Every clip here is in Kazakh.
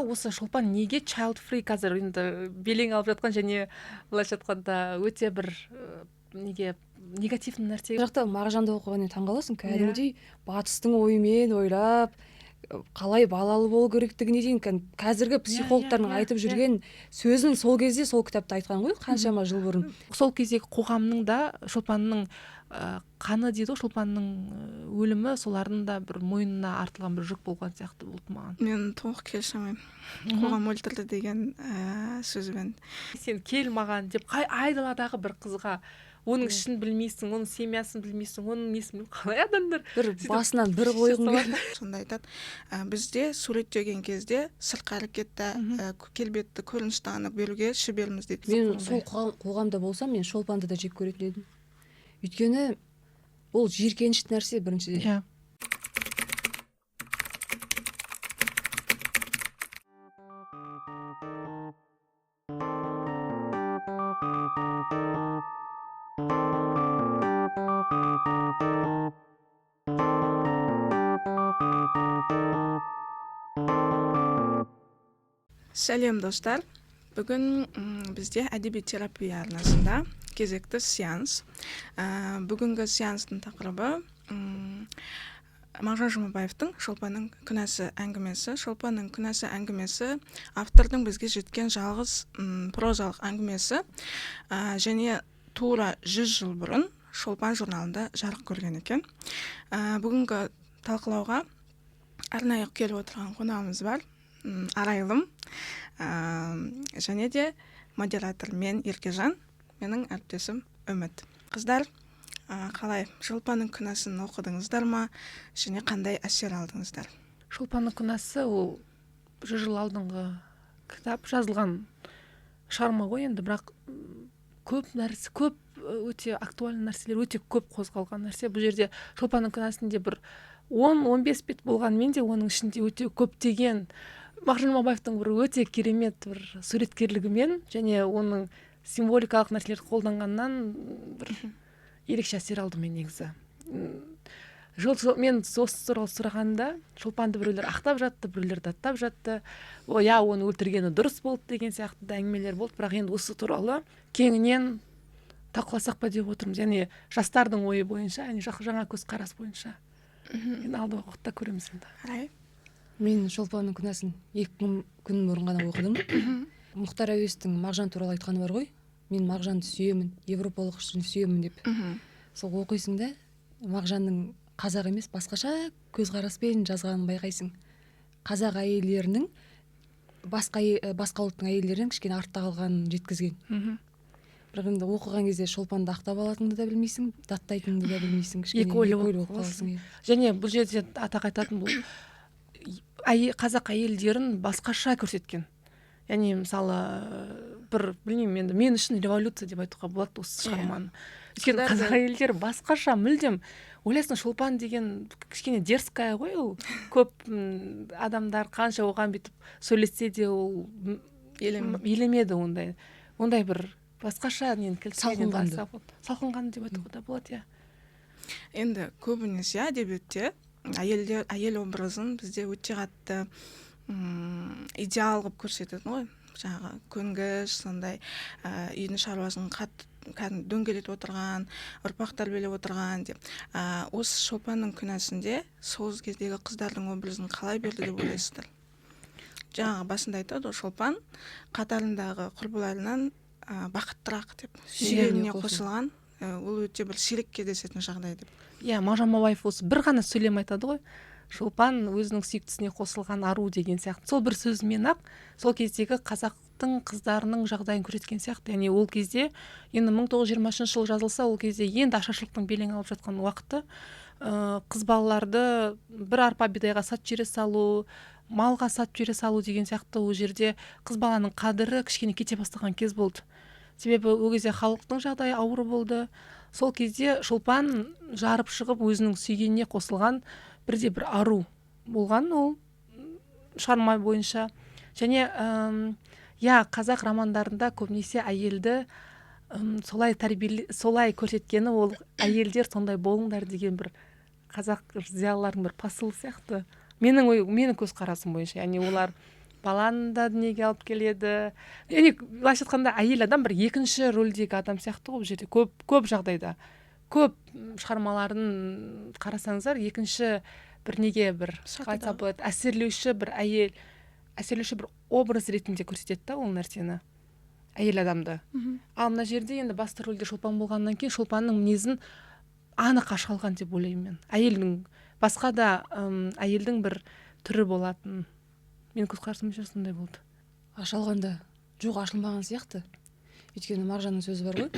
Осы Шолпан неге child free қазір енді белең алып жатқан және былайша айтқанда өте бір неге негативный нәрсе. Бұл жақта Мағжанды оқығаннан таңғаласың, кәдімгідей батыстың ойымен ойлап, қалай балалы болу керектігіне дейін қазіргі психологтардың айтып жүрген сөзін сол кезде сол кітапта айтқан ғой, қаншама жыл бұрын. Сол кездегі қоғамның да Шолпанның қаны дейді ғой, Шолпанның өлімі солардың да бір мойнына артылған бір жүк болған сияқты болды маған. Мен толық келісе алмаймын. Қоғам өлтірді деген сөзбен. Сен кел маған деп қай айдаладағы бір қызға, оның ішін білмейсің, оның семьясын білмейсің, оның несін білмейсің, қалай адамдар бір басынан бір қойғым келді. Сонда айтады, бізде суреттеген кезде сыртқы әрекетті, келбетті, көріністі ғана беруге шеберміз дейді. Мен сол қоғамда болсам, мен Шолпанды да жек көретін едім. Өйткені ол жиіркенішті нәрсе біріншіден. Сәлем, достар. Бүгін бізде әдеби терапия арнасында кезекті сеанс. Бүгінгі сеанстың тақырыбы Мағжан Жұмабаевтың Шолпанның күнәсі әңгімесі. Шолпанның күнәсі әңгімесі автордың бізге жеткен жалғыз прозалық әңгімесі. Және тура 100 жыл бұрын Шолпан журналында жарық көрген екен. Бүгінгі талқылауға арнайы келіп отырған қонағымыз бар. Арайлым. Және де модератор мен Еркежан, менің әріптесім Үміт. Қыздар, қалай Шолпанның күнәсін оқыдыңыздар ма және қандай әсер алдыңыздар? Шолпанның күнәсі ол 100 жыл алдыңғы кітап, жазылған шығарма ғой енді, бірақ көп нәрсе, көп өте актуальды нәрселер, өте көп қозғалған нәрсе. Бұл жерде Шолпанның күнәсінде бір 10-15 бет болғанымен де оның ішінде өте көптеген Мағжан Жұмабаевтың бір өте керемет бір суреткерлігімен және оның символикалық нәрселерді қолданғаннан бір ерекше әсер алдым мен негізі. Мен осы туралы сұрағанда Шолпанды біреулер ақтап жатты, біреулер даттап жатты. О, я, оны өлтіргені дұрыс болды деген сияқты да әңгімелер болды. Бірақ енді осы туралы кеңінен талқыласақ па деп отырмыз. Яғни жастардың ойы бойынша, яғни жаңа көзқарас бойынша. Енді алдағы уақытта көреміз енді. Арай? Мен Шолпанның күнәсін 2 күн бұрын ғана оқыдым. Мұхтар Әуезовтің Мағжан туралы айтқаны бар ғой. Мен Мағжанды сүйемін, европалық үшін сүйемін деп. Сол оқисың да, Мағжанның қазақ емес, басқаша көзқараспен жазғанын байқайсың. Қазақ әйелдерінің басқа ұлттың әйелдерінен кішкене артта қалғанын жеткізген. Бірақ енді оқыған кезде Шолпанды ақтап алатыныңды да білмейсің, даттайтыныңды да білмейсің, кішкене Екі ойлы екі ойлы болып болып қаласың. қаласың, иә. Және бұл жерде атақ айтатын бұл қазақ әйелдерін басқаша көрсеткен. Яғни мысалы бір білмеймін енді мен үшін революция деп айтуға болады осы шығарманы. Өйткені қазақ әйелдері басқаша мүлдем. Ойлайсың, Шолпан деген кішкене дерзкая ғой ол. Көп адамдар қанша оған бүйтіп сөйлессе де ол елемеді ондай. Ондай бір басқаша нені келтірген Салқынқанды. Салқынқанды деп айтуға да болады, иә. Енді көбінесе әдебиетте әйел образын бізде өте қатты идеал қылып көрсететін ғой. Жаңағы көнгіш, сондай, үйдің шаруасын қатты кәдімгі дөңгелетіп отырған, ұрпақ тәрбиелеп отырған деп. Осы Шолпанның күнәсінде сол кездегі қыздардың образын қалай берді деп ойлайсыздар? Жаңағы басында айтады ғой, Шолпан қатарындағы құрбыларынан, бақыттырақ деп, сүйгеніне Қосылған. қосылған, ол өте бір сирек кездесетін жағдай деп. Иә, Мағжан Жұмабаев осы бір ғана сөйлем айтады ғой. Шолпан өзінің сүйіктісіне қосылған ару деген сияқты. Сол бір сөзімен-ақ сол кездегі қазақтың қыздарының жағдайын көрсеткен сияқты. Яғни ол кезде енді мың тоғыз жүз жиырма үшінші жылы жазылса, ол кезде енді ашаршылықтың белең алып жатқан уақыты. Қыз балаларды бір арпа бидайға сатып жібере салу, малға сатып жібере салу деген сияқты ол жерде қыз баланың қадірі кішкене кете бастаған кез болды. Себебі ол кезде халықтың жағдайы ауыр болды. Сол кезде Шолпан жарып шығып өзінің сүйгеніне қосылған бірде бір ару болған ол шығарма бойынша. Және қазақ романдарында көбінесе әйелді солай көрсеткені ол әйелдер сондай болыңдар деген бір қазақ зиялыларының бір посылы сияқты. Менің көзқарасым бойынша, яғни олар Баланы да дүниеге алып келеді. Яғни былайша айтқанда, әйел адам бір екінші рөлдегі адам сияқты ғой бұл жерде. Көп көп жағдайда, көп шығармаларын қарасаңыздар, екінші бір неге бір қалай айтса болады, әсерлеуші бір әйел, әсерлеуші бір образ ретінде көрсетеді да ол нәрсені, әйел адамды. Ал мына жерде енді басты рөлде Шолпан болғаннан кейін, Шолпанның мінезін анық аша алған деп ойлаймын мен. Әйелдің басқа да әйелдің бір түрі болатын, менің көзқарасым бойынша сондай болды. Аша алғанда жоқ, ашылмаған сияқты. Өйткені Мағжанның сөзі бар ғой,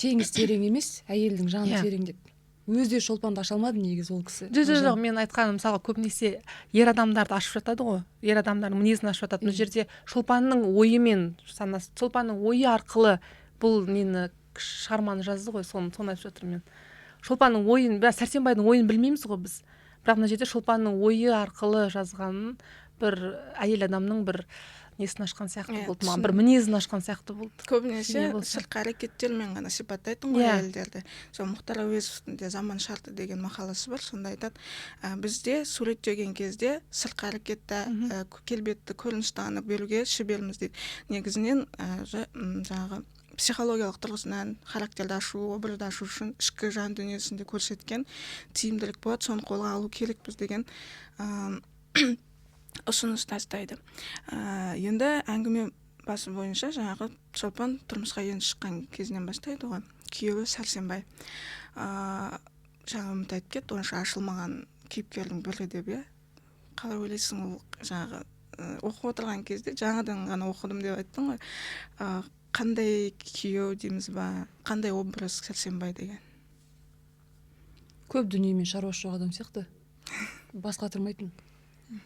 теңіз терең емес, әйелдің жаны терең деп. Өзі де Шолпанды аша алмады негізі ол кісі. Жоқ, жоқ, мен айтқаным, мысалға, көбінесе ер адамдарды ашып жатады ғой, ер адамдардың мінезін ашып жатады. Мына жерде Шолпанның ойымен санасы, Шолпанның ойы арқылы бұл нені, шығарманы жазды ғой, соны айтып жатырмын мен. Шолпанның ойын, бірақ Сәрсенбайдың ойын білмейміз ғой біз, бірақ мына жерде Шолпанның ойы арқылы жазғанын бір әйел адамның бір несін ашқан сияқты болды маған, бір мінезін ашқан сияқты болды. Көбінесе Кішкене болса. сыртқы әрекеттермен ғана сипаттайтын ғой әйелдерді. Сол Мұхтар Әуезовтің де «Заман шарты» деген мақаласы бар, сонда айтады, бізде суреттеген кезде сыртқы әрекетті, келбетті, көріністі ғана беруге шеберміз дейді. Негізінен жаңағы психологиялық тұрғысынан характерді ашу, образды ашу үшін ішкі жан дүниесін де көрсеткен тиімдірек болады, соны қолға алу керекпіз деген ұсыныс тастайды. Енді әңгіме басы бойынша жаңағы Шолпан тұрмысқа енді шыққан кезінен бастайды ғой, күйеуі Сәрсенбай. Жаңа Үміт айтып кетті, онша ашылмаған кейіпкердің бірі деп, иә. Қалай ойлайсың, ол жаңағы оқып отырған кезде, жаңадан ғана оқыдым деп айттың ғой, қандай күйеу дейміз ба, қандай образ Сәрсенбай деген? Көп дүниемен шаруасы жоқ адам сияқты, бас қатырмайтын.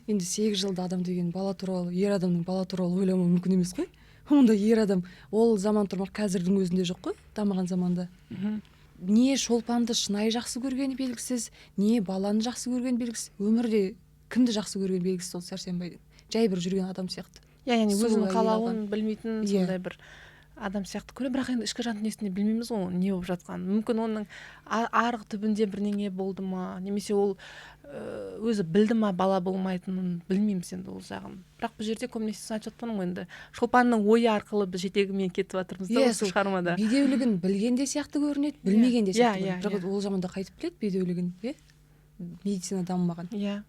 Енді 8 жылда адам деген бала туралы, ер адамның бала туралы ойламауы мүмкін емес қой. Ондай ер адам ол заман тұрмақ, қазірдің өзінде жоқ қой дамыған заманда. Не Шолпанды шынайы жақсы көргені белгісіз, не баланы жақсы көргені белгісіз, өмірде кімді жақсы көргені белгісіз сол Сәрсенбайдың. Жай бір жүрген адам сияқты. Иә, яғни Сұлу өзінің әйел қалауын алған. білмейтін сондай бір адам сияқты көрінеді, бірақ енді ішкі жан дүниесінде білмейміз ғой оның не болып жатқанын. Мүмкін, оның арғы түбінде бірдеңе болды ма, немесе ол өзі білді ма бала болмайтынын, білмейміз енді ол жағын. Бірақ бұл жерде көбінесе соны айтып жатқаным ғой, енді Шолпанның ойы арқылы біз жетегімен кетіп жатырмыз да осы Сол шығармада. Бедеулігін білген де сияқты көрінеді, білмеген де сияқты көрінеді. Бірақ ол заманда қайтып біледі бедеулігін, иә, медицина дамымаған. Иә,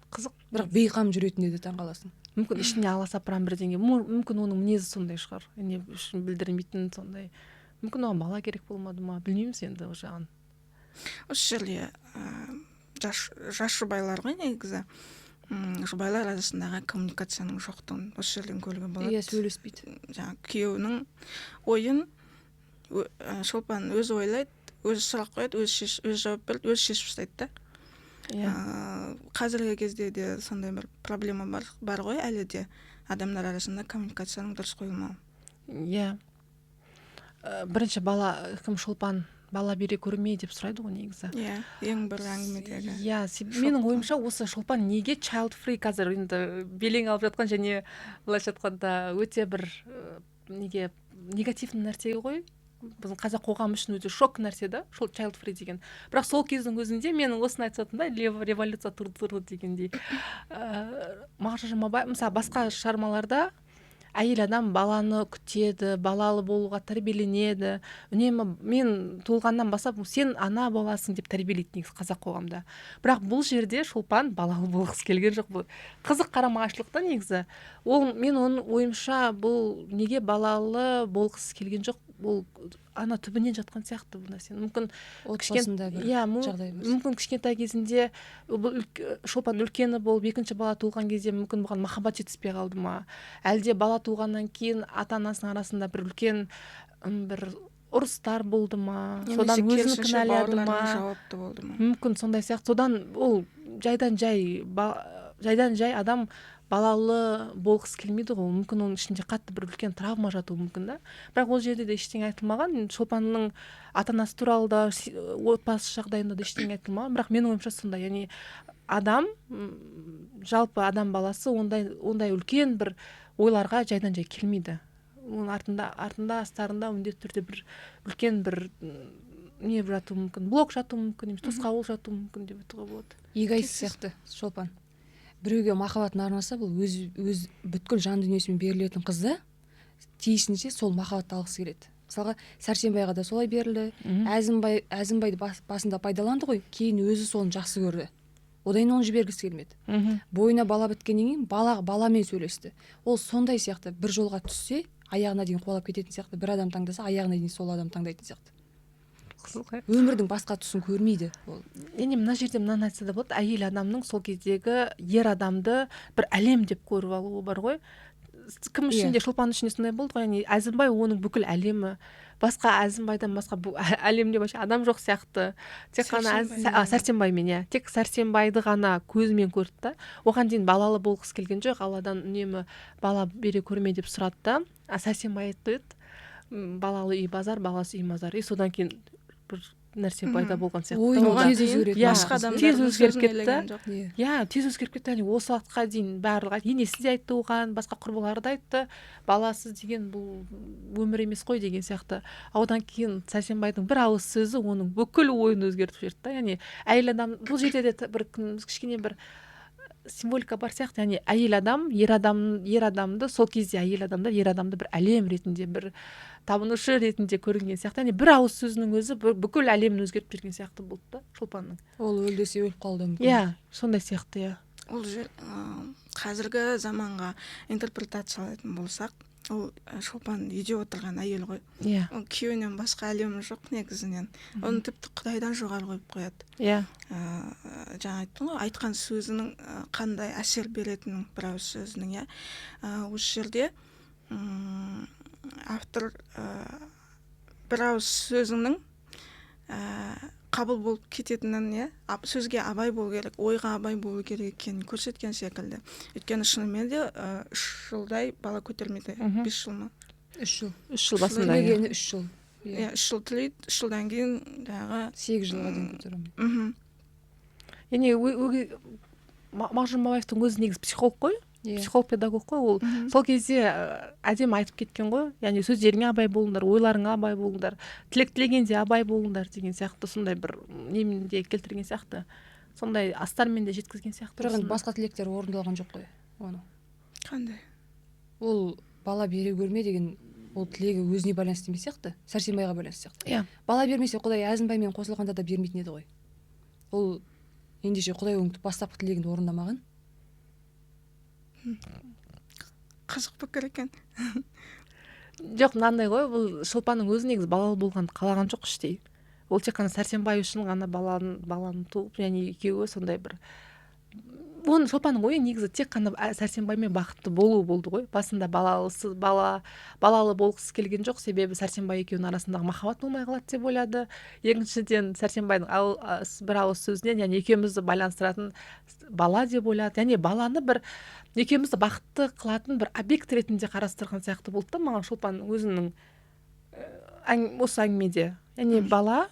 қызық. Бірақ бейқам жүретініне де таңқаласың. Мүмкін, ішінде аласапыран бірдеңе, мүмкін, оның мінезі сондай шығар, не үшін білдірмейтін сондай. Мүмкін, оған бала керек болмады ма, білмейміз енді ол жағын. Осы жерде жас жұбайлар ғой негізі, жұбайлар арасындағы коммуникацияның жоқтығын осы жерден көруге болады. Иә, сөйлеспейді. Жаңағы күйеуінің ойын Шолпан өзі ойлайды, өзі сұрақ қояды, өзі жауап береді, өзі шешіп тастайды да. Қазіргі кезде де сондай бір проблема бар ғой әлі де, адамдар арасында коммуникацияның дұрыс қойылмауы. Иә. Бірінші бала кім, Шолпан бала бере көрме деп сұрайды ғой негізі. Иә, ең бір әңгімедегі Иә, менің ойымша, осы Шолпан неге child free қазір енді белең алып жатқан және былайша айтқанда өте бір неге негативный нәрсе ғой, біздің қазақ қоғамы үшін өте шок нәрсе да сол child free деген. Бірақ сол кездің өзінде менің осыны айтып да, революция тұрды дегендей, Мағжан Жұмабаев, мысалы, басқа шығармаларда әйел адам баланы күтеді, балалы болуға тәрбиеленеді, үнемі мен туылғаннан бастап сен ана боласың деп тәрбиелейді негізі қазақ қоғамда. Бірақ бұл жерде Шолпан балалы болғысы келген жоқ. Бұл қызық қарама қайшылық та негізі. Ол мен оның ойымша, бұл неге балалы болғысы келген жоқ, бұл ана түбінен жатқан сияқты бұл нәрсе. Мүмкін, Отбасында бір иә, жағдай бар. мүмкін, кішкентай кезінде бұл Шолпан үлкені болып, екінші бала туылған кезде мүмкін бұған махаббат жетіспей қалды ма, әлде бала туылғаннан кейін ата анасының арасында бір үлкен бір ұрыстар болды ма, содан Немесе өзін керісінше кінәлады ма? бауырларына жауапты болды ма? Мүмкін, сондай сияқты. Содан ол жайдан жай адам балалы болғысы келмейді ғой. Мүмкін, оның ішінде қатты бір үлкен травма жатуы мүмкін да. Бірақ ол жерде де ештеңе айтылмаған, Шолпанның ата анасы туралы да, отбасы жағдайында да ештеңе айтылмаған. Бірақ менің ойымша сондай, яғни адам, жалпы адам баласы ондай үлкен бір ойларға жайдан жай келмейді. Оның артында, астарында міндетті түрде бір үлкен бір не жатуы мүмкін, блок жатуы мүмкін немесе тосқауыл жатуы мүмкін деп айтуға болады. Эгоист сияқты Шолпан. Біреуге махаббатын арнаса, бұл өз бүткіл жан дүниесімен берілетін қыз да, тиісінше сол махаббатты алғысы келеді. Мысалға, Сәрсенбайға да солай берілді. Әзімбайды басында пайдаланды ғой, кейін өзі соны жақсы көрді, одан кейін оны жібергісі келмеді. Бойына бала біткеннен кейін баламен сөйлесті. Ол сондай сияқты, бір жолға түссе, аяғына дейін қуалап кететін сияқты, бір адам таңдаса, аяғына дейін сол адам таңдайтын сияқты. Қызық, иә. Өмірдің басқа тұсын көрмейді ол. Яғни мына жерде мынаны айтса да болады: әйел адамның сол кездегі ер адамды бір әлем деп көріп алуы бар ғой. Кім үшін де, Шолпан үшін де сондай болды ғой. Яғни Әзімбай оның бүкіл әлемі, басқа, Әзімбайдан басқа бұл әлемде вообще адам жоқ сияқты. Тек қана Сәрсенбаймен, иә, тек Сәрсенбайды ғана көзімен көрді да. Оған дейін балалы болғысы келген жоқ, Алладан үнемі бала бере көрме деп сұрады да. А Сәрсенбай айтты еді: балалы үй базар, баласыз үй мазар». И содан кейін бір нәрсе пайда болған сияқты. Ойын Одан тез өзгереді. Иә, басқа тез адамдардың өзгеріп сөзін кетті. елеген жоқ. Иә, тез өзгеріп кетті. Яғни осы уақытқа дейін барлығы, енесі де айтты оған, басқа құрбылары да айтты, баласыз деген бұл өмір емес қой деген сияқты. А одан кейін Сәрсенбайдың бір ауыз сөзі оның бүкіл ойын өзгертіп жіберді да. Яғни әйел адам бұл жерде де бір кішкене бір символика бар сияқты. Яғни әйел адам ер адам ер адамды, сол кезде әйел адамдар ер адамды бір әлем ретінде, бір табынушы ретінде көрінген сияқты. Яғни бір ауыз сөзінің өзі бүкіл әлемін өзгертіп жіберген сияқты болды да Шолпанның. Ол өл десе, өліп қалуы да мүмкін. Иә, сондай сияқты, иә. Ол жер қазіргі заманға интерпретациялайтын болсақ, ол Шолпан үйде отырған әйел ғой. Ол күйеуінен басқа әлемі жоқ негізінен, оны тіпті құдайдан жоғары қойып қояды. Жаңа айттым ғой, айтқан сөзінің қандай әсер беретінін, бір ауыз сөзінің, иә. Осы жерде автор бір ауыз сөзіңнің қабыл болып кететінін, иә, сөзге абай болу керек, ойға абай болу керек екенін көрсеткен секілді. Өйткені шынымен де 3 жылдай бала көтермейді. 5 жыл ма? 3 жыл. 3 жыл басында, иә. Тілегені 3 жыл, иә. Иә, 3 жыл тілейді, 3 жылдан кейін жаңағы 8 жылға дейін көтере алмайды. Яғни Мағжан Жұмабаевтың өзі негізі психолог қой. Психолог, педагог қой ол. Сол кезде әдемі айтып кеткен ғой, яғни сөздеріңе абай болыңдар, ойларыңа абай болыңдар, тілек тілегенде абай болыңдар деген сияқты. Сондай бір немен де келтірген сияқты, сондай астармен де жеткізген сияқты Бірақ енді осыны. басқа тілектер орындалған жоқ қой оның. Қандай? Ол бала бере көрме деген ол тілегі өзіне байланысты емес сияқты, Сәрсенбайға байланысты сияқты. Бала бермесе, құдай Әзімбаймен қосылғанда да бермейтін еді ғой ол. Ендеше құдай оның бастапқы тілегін орындамаған. Қызық пікір екен. Жоқ, мынандай ғой, бұл Шолпанның өзі негізі балалы болғанды қалаған жоқ іштей. Ол тек қана Сәрсенбай үшін ғана баланы туып, яғни екеуі сондай бір, оның, Шолпанның ойы негізі тек қана Сәрсенбаймен бақытты болу болды ғой басында. Балалысы бала балалы болғысы келген жоқ, себебі Сәрсенбай екеуінің арасындағы махаббат болмай қалады деп ойлады. Екіншіден, Сәрсенбайдың бір ауыз сөзінен, яғни екеумізді байланыстыратын бала деп ойлады. Яғни баланы бір екеумізді бақытты қылатын бір объект ретінде қарастырған сияқты болды да маған Шолпан өзінің осы әңгімеде. Яғни бала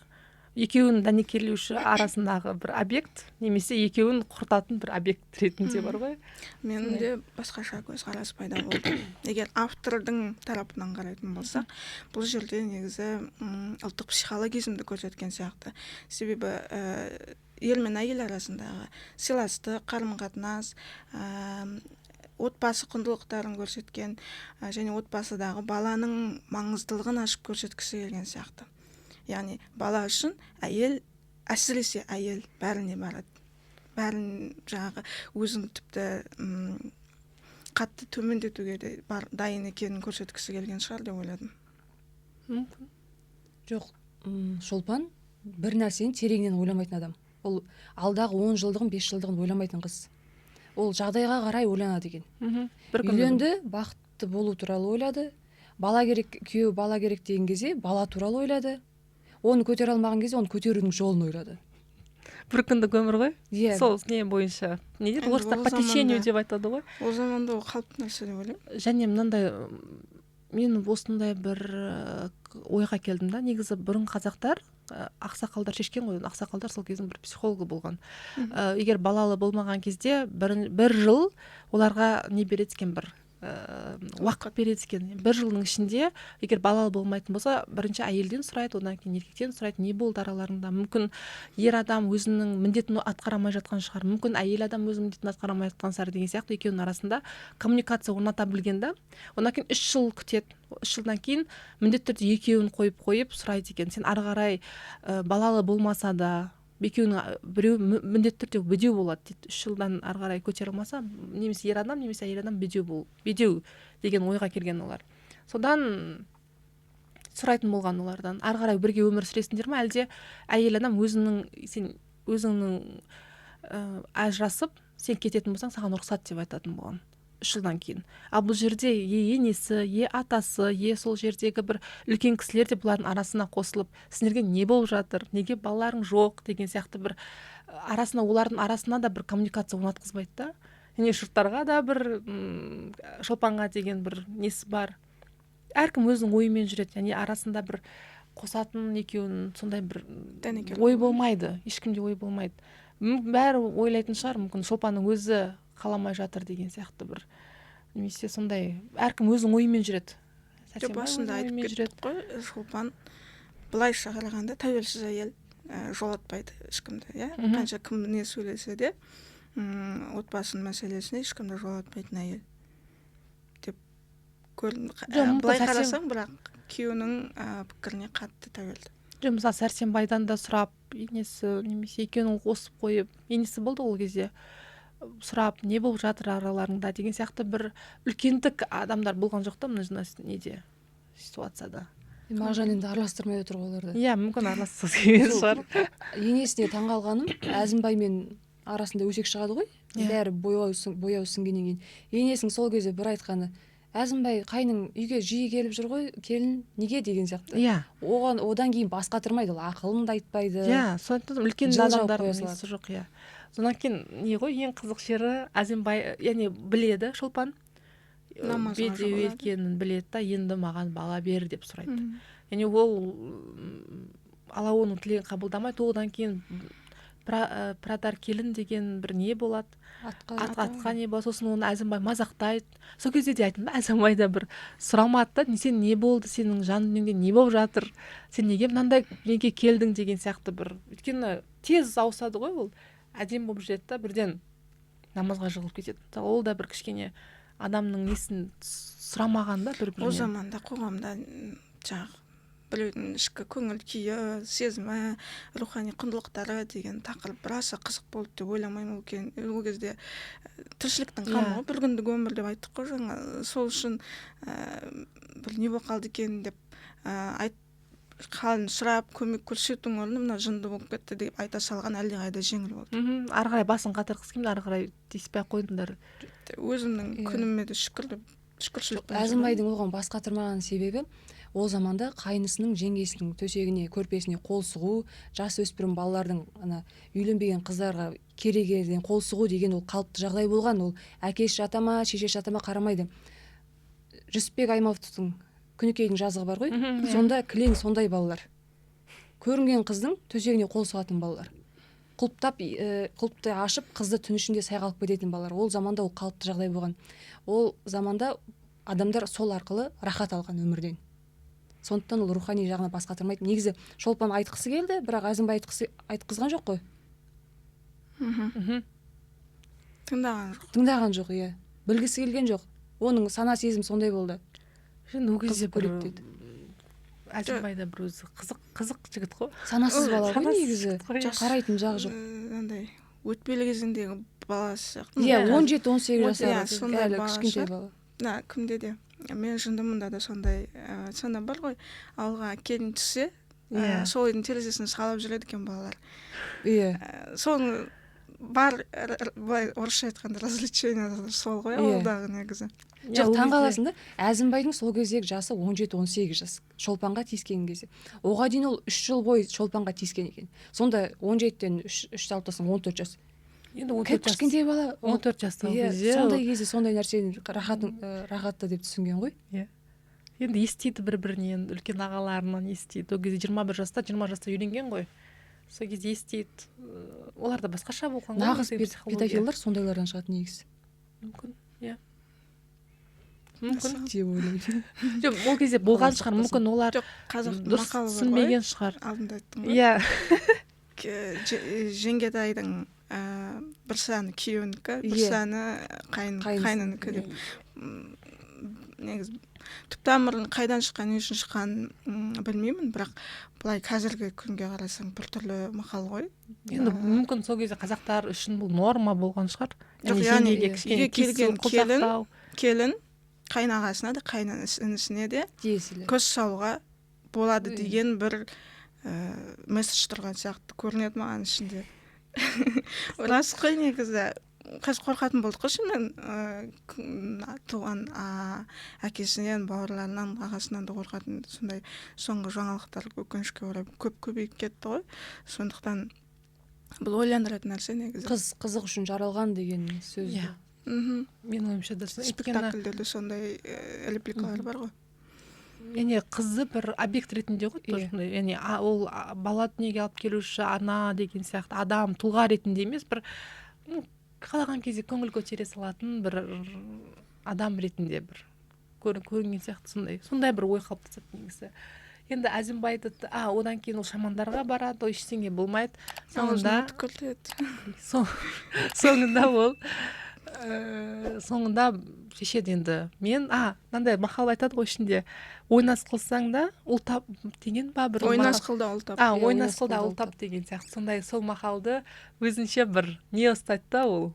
екеуін дәнекерлеуші арасындағы бір объект немесе екеуін құртатын бір объект ретінде бар ғой. Менде басқаша көзқарас пайда болды. Егер автордың тарапынан қарайтын болсақ, бұл жерде негізі ұлттық психологизмді көрсеткен сияқты. Себебі ер мен әйел арасындағы сыйластық, қарым қатынас, отбасы құндылықтарын көрсеткен және отбасыдағы баланың маңыздылығын ашып көрсеткісі келген сияқты. Яғни бала үшін әйел, әсіресе әйел бәріне барады, бәрін, жаңағы өзін тіпті қатты төмендетуге де бар, дайын екенін көрсеткісі келген шығар деп ойладым. Мүмкін. Жоқ, Шолпан бір нәрсені тереңнен ойламайтын адам. Ол алдағы 10 жылдығын, 5 жылдығын ойламайтын қыз. Ол жағдайға қарай ойланады екен. Бір күндік. Үйленді, бақытты болу туралы ойлады. Бала керек, күйеуі бала керек деген кезде бала туралы ойлады. Оны көтере алмаған кезде оны көтерудің жолын ойлады. Бір күндік өмір ғой. Иә. Сол не бойынша, не дейді Енді орыстар, ол по течению заманда- деп айтады ғой. Ол заманда ол қалыпты нәрсе деп ойлаймын. Және мынандай мен осындай бір ойға келдім да. Негізі бұрын қазақтар, ақсақалдар шешкен ғой. Ақсақалдар сол кездің бір психологы болған. Егер балалы болмаған кезде бір жыл оларға не береді екен, бір Уақыт береді екен. Бір жылдың ішінде егер балалы болмайтын болса, бірінші әйелден сұрайды, одан кейін еркектен сұрайды, не болды араларында. Мүмкін, ер адам өзінің міндетін атқара алмай жатқан шығар, мүмкін, әйел адам өзінің міндетін атқара алмай жатқан шығар деген сияқты, екеуінің арасында коммуникация орната білген да. Одан кейін 3 жыл күтеді. 3 жылдан кейін міндетті түрде екеуін қойып сұрайды екен: сен ары қарай балалы болмаса да, екеуінің біреу міндетті түрде бедеу болады дейді. 3 жылдан ары қарай көтере алмаса, немесе ер адам, немесе әйел адам бедеу бол, бедеу деген ойға келген олар. Содан сұрайтын болған олардан: ары қарай бірге өмір сүресіңдер ма, әлде әйел адам өзінің, сен өзіңнің ажырасып, сен кететін болсаң, саған рұқсат деп айтатын болған 3 жылдан кейін. Ал бұл жерде е енесі, е атасы, е сол жердегі бір үлкен кісілер де бұлардың арасына қосылып, сендерге не болып жатыр, неге балаларың жоқ деген сияқты бір арасына, олардың арасына да бір коммуникация орнатқызбайды да. Және жұрттарға да бір Шолпанға деген бір несі бар, әркім өзінің ойымен жүреді, яғни арасында бір қосатын екеуін сондай бір Дәнекер. ой болмайды, ешкімде ой болмайды. Бәрі ойлайтын шығар, мүмкін, Шолпанның өзі қаламай жатыр деген сияқты бір, немесе сондай, әркім өзінің ойымен жүреді. Жоқ, Сәрсенбай басында өзінің айтып ойымен кеттік қой, Шолпан былайша қарағанда тәуелсіз әйел, жолатпайды ешкімді, иә. Қанша кім не сөйлесе де, отбасының мәселесіне ешкімді жолатпайтын әйел деп көрін. Жоқ, мүмкін Былай қарасаң, бірақ күйеуінің пікіріне қатты тәуелді. Жоқ, мысалы, Сәрсенбайдан да сұрап енесі, немесе екеуін қосып қойып, енесі болды ол кезде, сұрап, не болып жатыр араларыңда деген сияқты бір үлкендік адамдар болған жоқ та мына неде, ситуацияда. Мағжан енді араластырмай отыр ғой оларды. Иә, мүмкін, араласқысы келген шығар. Енесіне таңғалғаным, Әзімбаймен арасында өсек шығады ғой. Иә. Бәрі бояу сіңгеннен кейін енесінің сол кезде бір айтқаны: «Әзімбай қайның үйге жиі келіп жүр ғой, келін неге?» деген сияқты. Оған одан кейін бас қатырмайды, ол ақылын да айтпайды. Иә, сондықтан үлкен Жылы жауап адамдардың қоя салады. несі жоқ, иә. Содан кейін не ғой, ең қызық жері, Әзімбай, яғни біледі Шолпан Намазға бедеу жығылады. екенін біледі да, енді маған бала бер деп сұрайды. Яғни ол Алла оның тілегін қабылдамайды. Одан кейін пірадар келін деген бір не болады. Атқа. Атқа не болады, сосын оны Әзімбай мазақтайды. Сол кезде де айттым да, Әзімбай да бір сұрамады да, не, сен не болды, сенің жан дүниеңде не болып жатыр, сен неге мынандай неге келдің деген сияқты бір. Өйткені тез ауысады ғой ол, әдемі болып жүреді да, бірден намазға жығылып кетеді. Мысалы, ол да бір кішкене адамның несін сұрамаған да бір Ол бірінен. заманда қоғамда жаңағы біреудің ішкі көңіл күйі, сезімі, рухани құндылықтары деген тақырып біраз қызық болды деп ойламаймын. Ол кезде тіршіліктің қамы ғой, бір күндік өмір деп айттық қой жаңа. Сол үшін бір не болып қалды екен деп айт, халін сұрап, көмек көрсетудің орнына мына жынды болып кетті деп айта салған әлдеқайда жеңіл болды. Ары қарай басын қатырғысы келмеді, ары қарай тиіспей ақ қойдыңдар. Өзімнің күніме де шүкір деп, шүкіршілікпен. Әзімбайдың оған бас қатырмаған себебі, ол заманда қайнысының, жеңгесінің төсегіне, көрпесіне қол сұғу, жас өспірім балалардың, ана үйленбеген қыздарға керегеден қол сұғу деген ол қалыпты жағдай болған. Ол әкесі жата ма, шешесі жата ма, қарамайды. Жүсіпбек Аймауытовтың «Күнікейдің жазығы» бар ғой. Сонда кілең сондай балалар, көрінген қыздың төсегіне қол сұғатын балалар, құлыптап, құлыпты ашып, қызды түн ішінде сайға алып кететін балалар. Ол заманда ол қалыпты жағдай болған. Ол заманда адамдар сол арқылы рахат алған өмірден. Сондықтан ол рухани жағына бас қатырмайды. Негізі Шолпан айтқысы келді, бірақ Әзімбай айтқызған жоқ қой. Тыңдаған жоқ. Тыңдаған жоқ, иә, білгісі келген жоқ. Оның сана сезімі сондай болды. Енді ол кезде Қызық бір көреді деді. Әзімбай да бір өзі қызық жігіт қой. Санасыз бала ғой Санасыз негізі. жігіт қой, иә. Қарайтын жағы жоқ. Андай өтпелі кезеңдегі баласы сияқты. Иә, Иә. 17-18 Иә, жасар сондай әлі, бала кішкентай шығар. бала. Мына кімде де, «Мен жындымында» да сондай сцена бар ғой, ауылға келін түссе, сол үйдің терезесін сығалап жүреді екен балалар. Соның бар былай орысша айтқанда развлечение сол ғой ауылдағы негізі. Иә, Жоқ, ол таң кезде- қаласың да, Әзімбайдың сол кездегі жасы 17-18 жас Шолпанға тиіскен кезде. Оға дейін ол 3 жыл бойы Шолпанға тиіскен екен. Сонда 17-тен үшті алып тастасаң, 14 жас. Енді 14 Кіп жас. Кішкентай бала. 14 жаста ол Иә, кезде. сондай кезде сондай нәрсені рахатын, рахатты деп түсінген ғой. Енді естиді, бір бірінен, үлкен ағаларынан естиді. Ол кезде 21 жаста, 20 жаста үйленген ғой, сол кезде естиді. Оларда басқаша болған ғой Нағыз негізгі психология. педофилдар сондайлардан шығады негізі. Мүмкін, иә. Мүмкін. Деп ойлаймын. Жоқ, ол кезде болған шығар, мүмкін олар Жоқ, қазақтың дұрыс мақалы бар ғой. түсінбеген шығар. Алдында айттым ғой. Иә. Жеңгетайдың бір сәні күйеуінікі, бір сәні қайнынікі деп. Негізі түп тамырын қайдан шыққан, не үшін шыққанын білмеймін, бірақ былай қазіргі күнге қарасаң біртүрлі мақал ғой. Енді мүмкін сол кезде қазақтар үшін бұл норма болған шығар. Жоқ, яғни үйге келген келін қайын ағасына да, қайын інісіне де тиесілі көз салуға болады деген бір месседж тұрған сияқты көрінеді маған ішінде. Рас қой, негізі қазір қорқатын болдық қой шынымен, туған әкесінен, бауырларынан, ағасынан да қорқатын сондай соңғы жаңалықтар өкінішке орай көп көбейіп кетті ғой. Сондықтан бұл ойландыратын нәрсе негізі. Қыз қызық үшін жаралған деген сөз. Иә. Менің ойымша да. Спектакльдерде сондай репликалар бар ғой. Яғни қызды бір объект ретінде ғой тоже, яғни ол бала дүниеге алып келуші ана деген сияқты адам, тұлға ретінде емес, бір қалаған кезде көңіл көтере салатын бір адам ретінде бір көрінген сияқты, сондай бір ой қалыптасады негізі. Енді Әзімбайды, одан кейін ол шамандарға барады, ол ештеңе болмайды. Соңында соңында ол соңында шешеді енді. Мен мынандай мақал айтады ғой ішінде: ойнас қылсаң да ұл тап деген ба бір. Ойнас қыл да ұл тап. Ойнас қыл да ұл тап деген сияқты. Сондай сол мақалды өзінше бір не ұстайды да, ол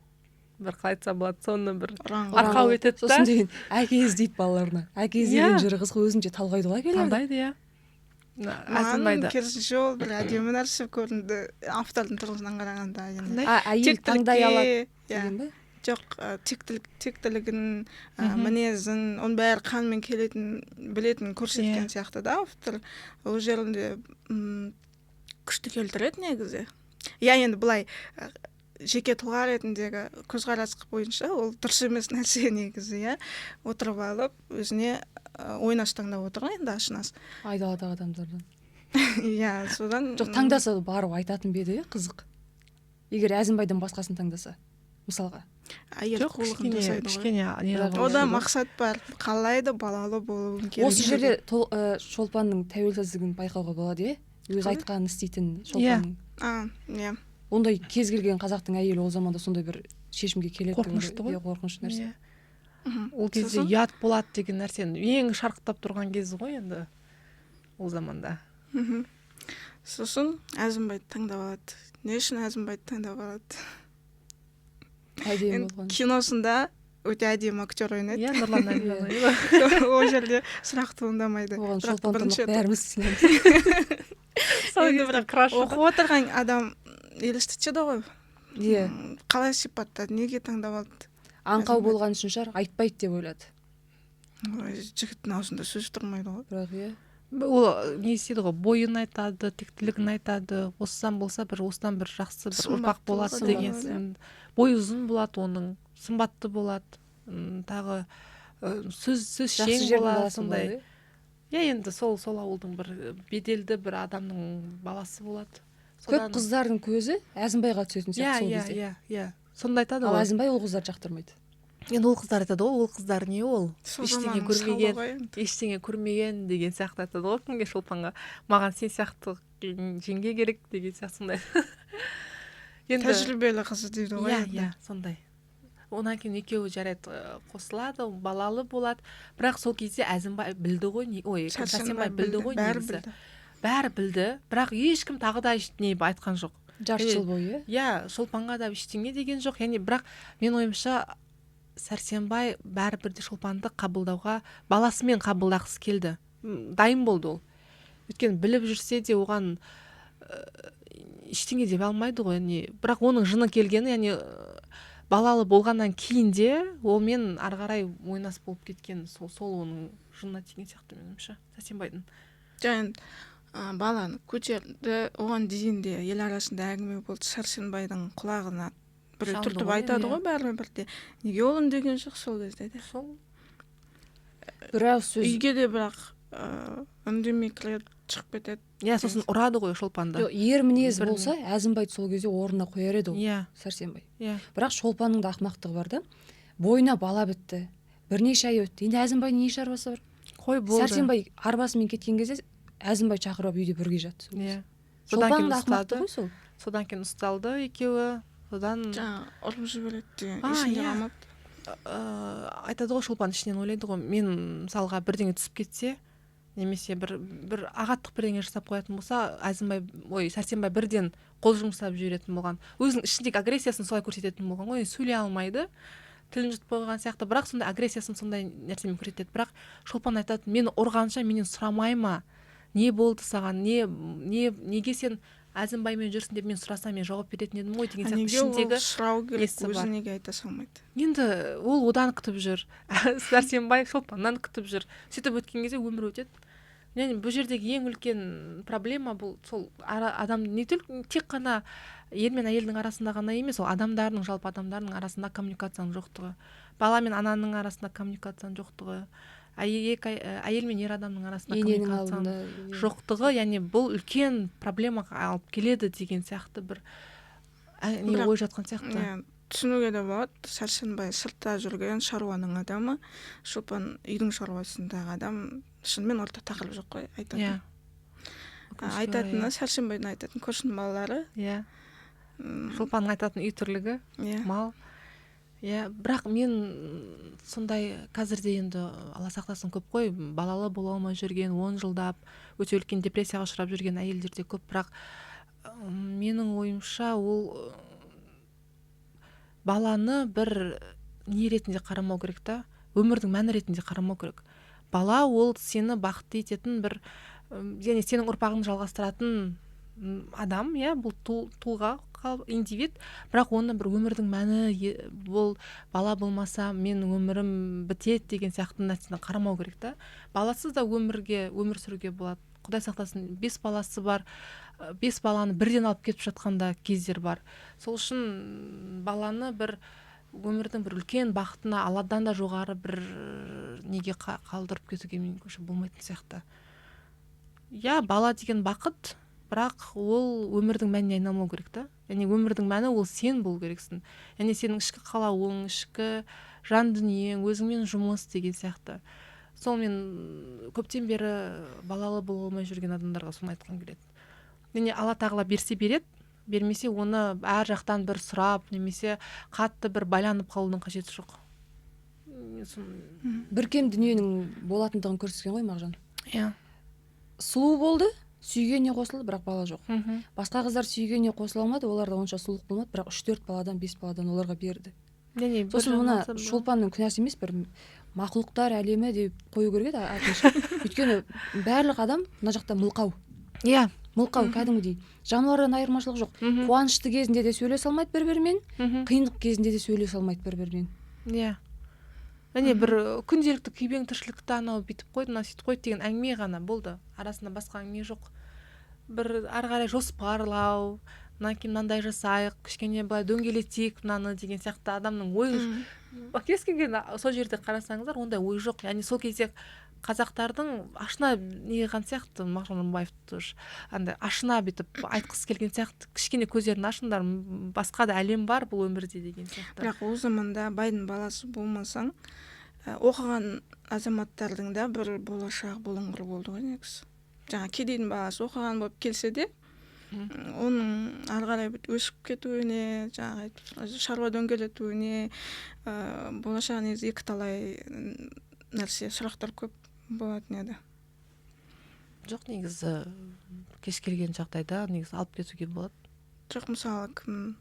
бір, қалай айтсам болады, соны бір арқау етеді да. Сосын деген әке іздейді балаларына, әке іздеген жері қызық, өзінше талғайды ғой әкелерді. Талдайды, иә. Маған керісінше ол бір әдемі нәрсе көрінді автордың тұрғысынан қарағанда. Әйел таңдай алады деген ба? Жоқ, тектілігін, мінезін, оның бәрі қанмен келетін, білетінін көрсеткен сияқты да автор. Ол жерінде күшті келтіреді негізі. Иә, енді былай жеке тұлға ретіндегі көзқарас бойынша ол дұрыс емес нәрсе негізі, иә. Отырып алып өзіне ойнаш таңдап отыр ғой енді, ашынас. Айдаладағы адамдардан. Иә, содан. Жоқ, таңдаса барып айтатын ба еді, иә, қызық. Егер Әзімбайдан басқасын таңдаса, мысалға. Әйел Жоқ, қулығын кішкене жасайды ғой. Кішкене не Бірақ қылған Ода еді. мақсат бар, қалайды, балалы болуым керек. Осы жерде Шолпанның тәуелсіздігін байқауға болады, иә, өзі Қалай? айтқанын істейтін Шолпанның. Иә. Ондай кез келген қазақтың әйелі ол заманда сондай бір шешімге келеді деп Қорқынышты ғой. Иә, қорқынышты нәрсе. Иә. Ол кезде Сосын? ұят болады деген нәрсенің ең шарықтап тұрған кезі ғой енді ол заманда. Сосын Әзімбайды таңдап алады. Не үшін Әзімбайды таңдап алады? Әдемі Енді болған. киносында өте әдемі актер ойнайды. Иә, Нұрлан Әлімжанов. Ол жерде сұрақ туындамайды. Оған Бірақ Шолпан бірінші тұрмақ, бәріміз түсінеміз. Сол Енді кезде бірақ краш. Оқып отырған адам елестетеді ғой. Иә. Қалай сипаттады, неге таңдап алды? Аңқау Әзімбай. болған үшін шығар, айтпайды деп ойлады. Ой, жігіттің аузында сөз тұрмайды ғой. Бірақ, иә. Ол не істейді ғой, бойын айтады, тектілігін айтады, осыдан болса бір, осыдан бір жақсы бір ұрпақ болады Сымбаттылығы деген. да болады, Бойы ұзын болады, оның сымбатты болады, тағы сөз Жақсы сөзшең жердің болады баласы сондай. болады. Иә, енді сол ауылдың бір беделді бір адамның баласы болады. Көп қыздардың көзі Әзімбайға түсетін сияқты сол кезде. Иә, сонда айтады Ал ғой. Әзімбай ол қыздарды жақтырмайды. Енді ол қыздар айтады ғой, ол қыздар не ол, Сол ештеңе заманның көрмеген, салы ғой енді. ештеңе көрмеген деген сияқты айтады ғой кімге, Шолпанға. Маған сен сияқты жеңге керек деген сияқты сондай енді. Тәжірибелі қызы дейді ғой Иә. Енді. Иә, сондай. Одан кейін екеуі, жарайды, қосылады, балалы болады. Бірақ сол кезде Әзімбай білді ғой, ой, Сәрсенбай білді ғой бәрі негізі. білді. Бәрі білді, бірақ ешкім тағы да ештеңе айтқан жоқ. Жарты жыл бойы. Иә, Шолпанға да ештеңе деген жоқ. Яғни бірақ мен ойымша, Сәрсенбай бәрібір де Шолпанды қабылдауға, баласымен қабылдағысы келді. Дайын болды ол, өйткені біліп жүрсе де оған ештеңе деп алмайды ғой. Яғни бірақ оның жыны келгені, яғни балалы болғаннан кейін де олмен ары қарай ойнас болып кеткен, сол оның жынына тиген сияқты менің ойымша, Сәрсенбайдың. Жоқ, енді баланы көтерді, оған дейін де ел арасында әңгіме болды, Сәрсенбайдың құлағына біреу Шалды түртіп ғой, айтады иә. ғой бәрібір де. Неге ол үндеген жоқ сол кезде де? Сол. Бір ауыз сөз. Үйге де бірақ үндемей кіреді, шығып кетеді. Иә, сосын ұрады ғой Шолпанды. Жоқ, ер мінез болса, Әзімбайды сол кезде орнына қояр еді ол Сәрсенбай. Бірақ Шолпанның да ақымақтығы бар да. Бойына бала бітті. Бірнеше ай өтті. Енді Әзімбайдың не шаруасы бар? Қой болды. Сәрсенбай арбасымен кеткен кезде Әзімбай шақырып алып үйде бірге жатты. Иә. Содан Шолпан кейін да ақымақтық ұстады. қой сол. Содан кейін ұсталды екеуі. Содан Жаңағы ұрып жібереді деген А, есімде иә. қалмапты. Айтады ғой, Шолпан ішінен ойлайды ғой, мен мысалға бірдеңе түсіп кетсе, немесе бір ағаттық бірдеңе жасап қоятын болса, Әзімбай, ой, Сәрсенбай бірден қол жұмсап жіберетін болған. Өзінің ішіндегі агрессиясын солай көрсететін болған ғой. Сөйлей алмайды, тілін жұтып қойған сияқты, бірақ сондай агрессиясын сондай нәрсемен көрсетеді. Бірақ Шолпан айтады, мені ұрғанша менен сұрамай ма, не болды саған, не, не неге сен Әзімбаймен жүрсің деп мен сұрасам, мен жауап беретін едім ғой деген А сияқты неге ол ішіндегі сұрау керек, несі бар. өзі неге айта салмайды? Енді ол одан күтіп жүр, Сәрсенбай Шолпаннан күтіп жүр. Сөйтіп өткен кезде өмір өтеді. Яғни бұл жердегі ең үлкен проблема бұл сол адам не только тек қана ер мен әйелдің арасында ғана емес, ол адамдардың, жалпы адамдардың арасында коммуникацияның жоқтығы, бала мен ананың арасында коммуникацияның жоқтығы, әйел мен ер адамның арасында Ененің коммуникацияның алдында, иә. жоқтығы. Яғни бұл үлкен проблемаға алып келеді деген сияқты бір не Бірақ- ой жатқан сияқты. Иә, түсінуге де болады. Сәрсенбай сыртта жүрген шаруаның адамы, Шолпан үйдің шаруасындағы адам. Шынымен орта тақырып жоқ қой айтатын. Иә. А, айтатыны, Сәрсенбайдың айтатын көршінің балалары. Иә. Шолпанның айтатын үй тірлігі, Иә. мал. Иә, бірақ мен сондай қазірде енді Алла сақтасын көп қой, балалы бола алмай жүрген, 10 жылдап өте үлкен депрессияға ұшырап жүрген әйелдер де көп, бірақ менің ойымша ол баланы бір не ретінде қарамау керек та, өмірдің мәні ретінде қарамау керек. Бала ол сені бақытты ететін бір, яғни сенің ұрпағыңды жалғастыратын адам, иә, бұл тұлға, индивид, бірақ оны бір өмірдің мәні, бұл бала болмаса мен өмірім бітеді деген сияқты нәрсені қарамау керек та. Баласыз да өмір сүруге болады. Құдай сақтасын, 5 баласы бар, 5 баланы бірден алып кетіп жатқан да кездер бар. Сол үшін баланы бір өмірдің бір үлкен бақытына, Алладан да жоғары бір неге қалдырып кетуге меніңше болмайтын сияқты. Иә, бала деген бақыт, бірақ ол өмірдің мәніне айналмау керек та. Яғни өмірдің мәні ол сен болу керексің. Яғни сенің ішкі қалауың, ішкі жан дүниең, өзіңмен жұмыс деген сияқты. Сол мен көптен бері балалы бола алмай жүрген адамдарға соны айтқым келеді. Яғни Алла тағала берсе береді, бермесе оны әр жақтан бір сұрап, немесе қатты бір байланып қалудың қажеті жоқ. Бір кем дүниенің болатындығын көрсеткен ғой Мағжан. Иә. Сұлу болды, сүйгеніне қосылды, бірақ бала жоқ. Басқа қыздар сүйгеніне қосыла алмады, оларда онша сұлулық болмады, бірақ 3-4 баладан, 5 баладан оларға берді. Яғни бір Сосын мына жағынан Шолпанның күнәсі емес, бір мақұлықтар әлемі деп қою керек еді атын. Өйткені барлық адам мына жақта мылқау. Иә. Мылқау кәдімгідей. Жануардан айырмашылық жоқ. Қуанышты кезінде де сөйлесе алмайды бір-бірімен, қиындық кезінде де сөйлесе алмайды бір-бірімен. Иә. Яғни бір күнделікті күйбең тіршілікті анау бүйтіп қойды, мынау сөйтіп қойды деген әңгіме ғана болды. Арасында басқа әңгіме жоқ. Бір ары қарай жоспарлау, мынан кейін мынандай жасайық, кішкене былай дөңгелетейік мынаны деген сияқты адамның ойы кез келген сол жерде қарасаңыздар, ондай ой жоқ. Яғни сол кезде қазақтардың ашына не қылған сияқты, Мағжан Жұмабаев тоже андай ашына бүйтіп айтқысы келген сияқты, кішкене көздерін ашыңдар, басқа да әлем бар бұл өмірде деген сияқты. Бірақ ол заманда байдың баласы болмасаң, оқыған азаматтардың да бір болашағы бұлыңғыр болды ғой негізі. Жаңа кедейдің баласы оқыған болып келсе де, оның ары қарай өсіп кетуіне, жаңағы айтып, шаруа дөңгелетуіне, болашағы негізі екі талай нәрсе, сұрақтар көп болатын еді. Жоқ, негізі кез келген жағдайда негізі алып кетуге болады. Жоқ, мысалы, кім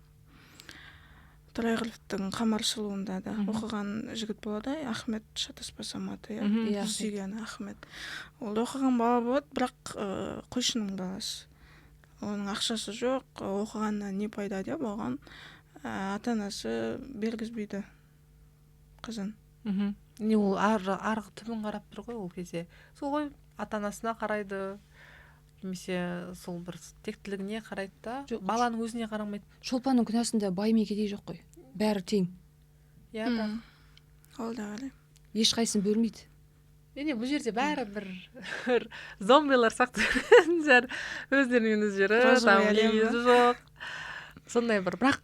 Торайғыровтың Қамар сұлуында да оқыған жігіт болады, Ахмет, шатаспасам аты, иә? Иә, Ахмет. Сүйгені Ахмет. Ол да оқыған бала болады, бірақ қойшының баласы. Оның ақшасы жоқ, оқығаннан не пайда деп оған ата-анасы бергізбейді қызын. Не ол арғы түбін қарап тұр ғой ол кезде. Сол ғой, ата-анасына қарайды, немесе сол бір тектілігіне қарайды да, Жоқ. баланың өзіне қарамайды. Шолпанның күнәсінде бай мен кедей жоқ қой, бәрі тең. Иә, бірақ Ол да қарай. Ешқайсысын бөлмейді. Міне, бұл жерде бәрі бір зомбилар сияқты, бәрі өздерінен өздері, Розовый там әлем ба? несі жоқ. Сондай бір, бірақ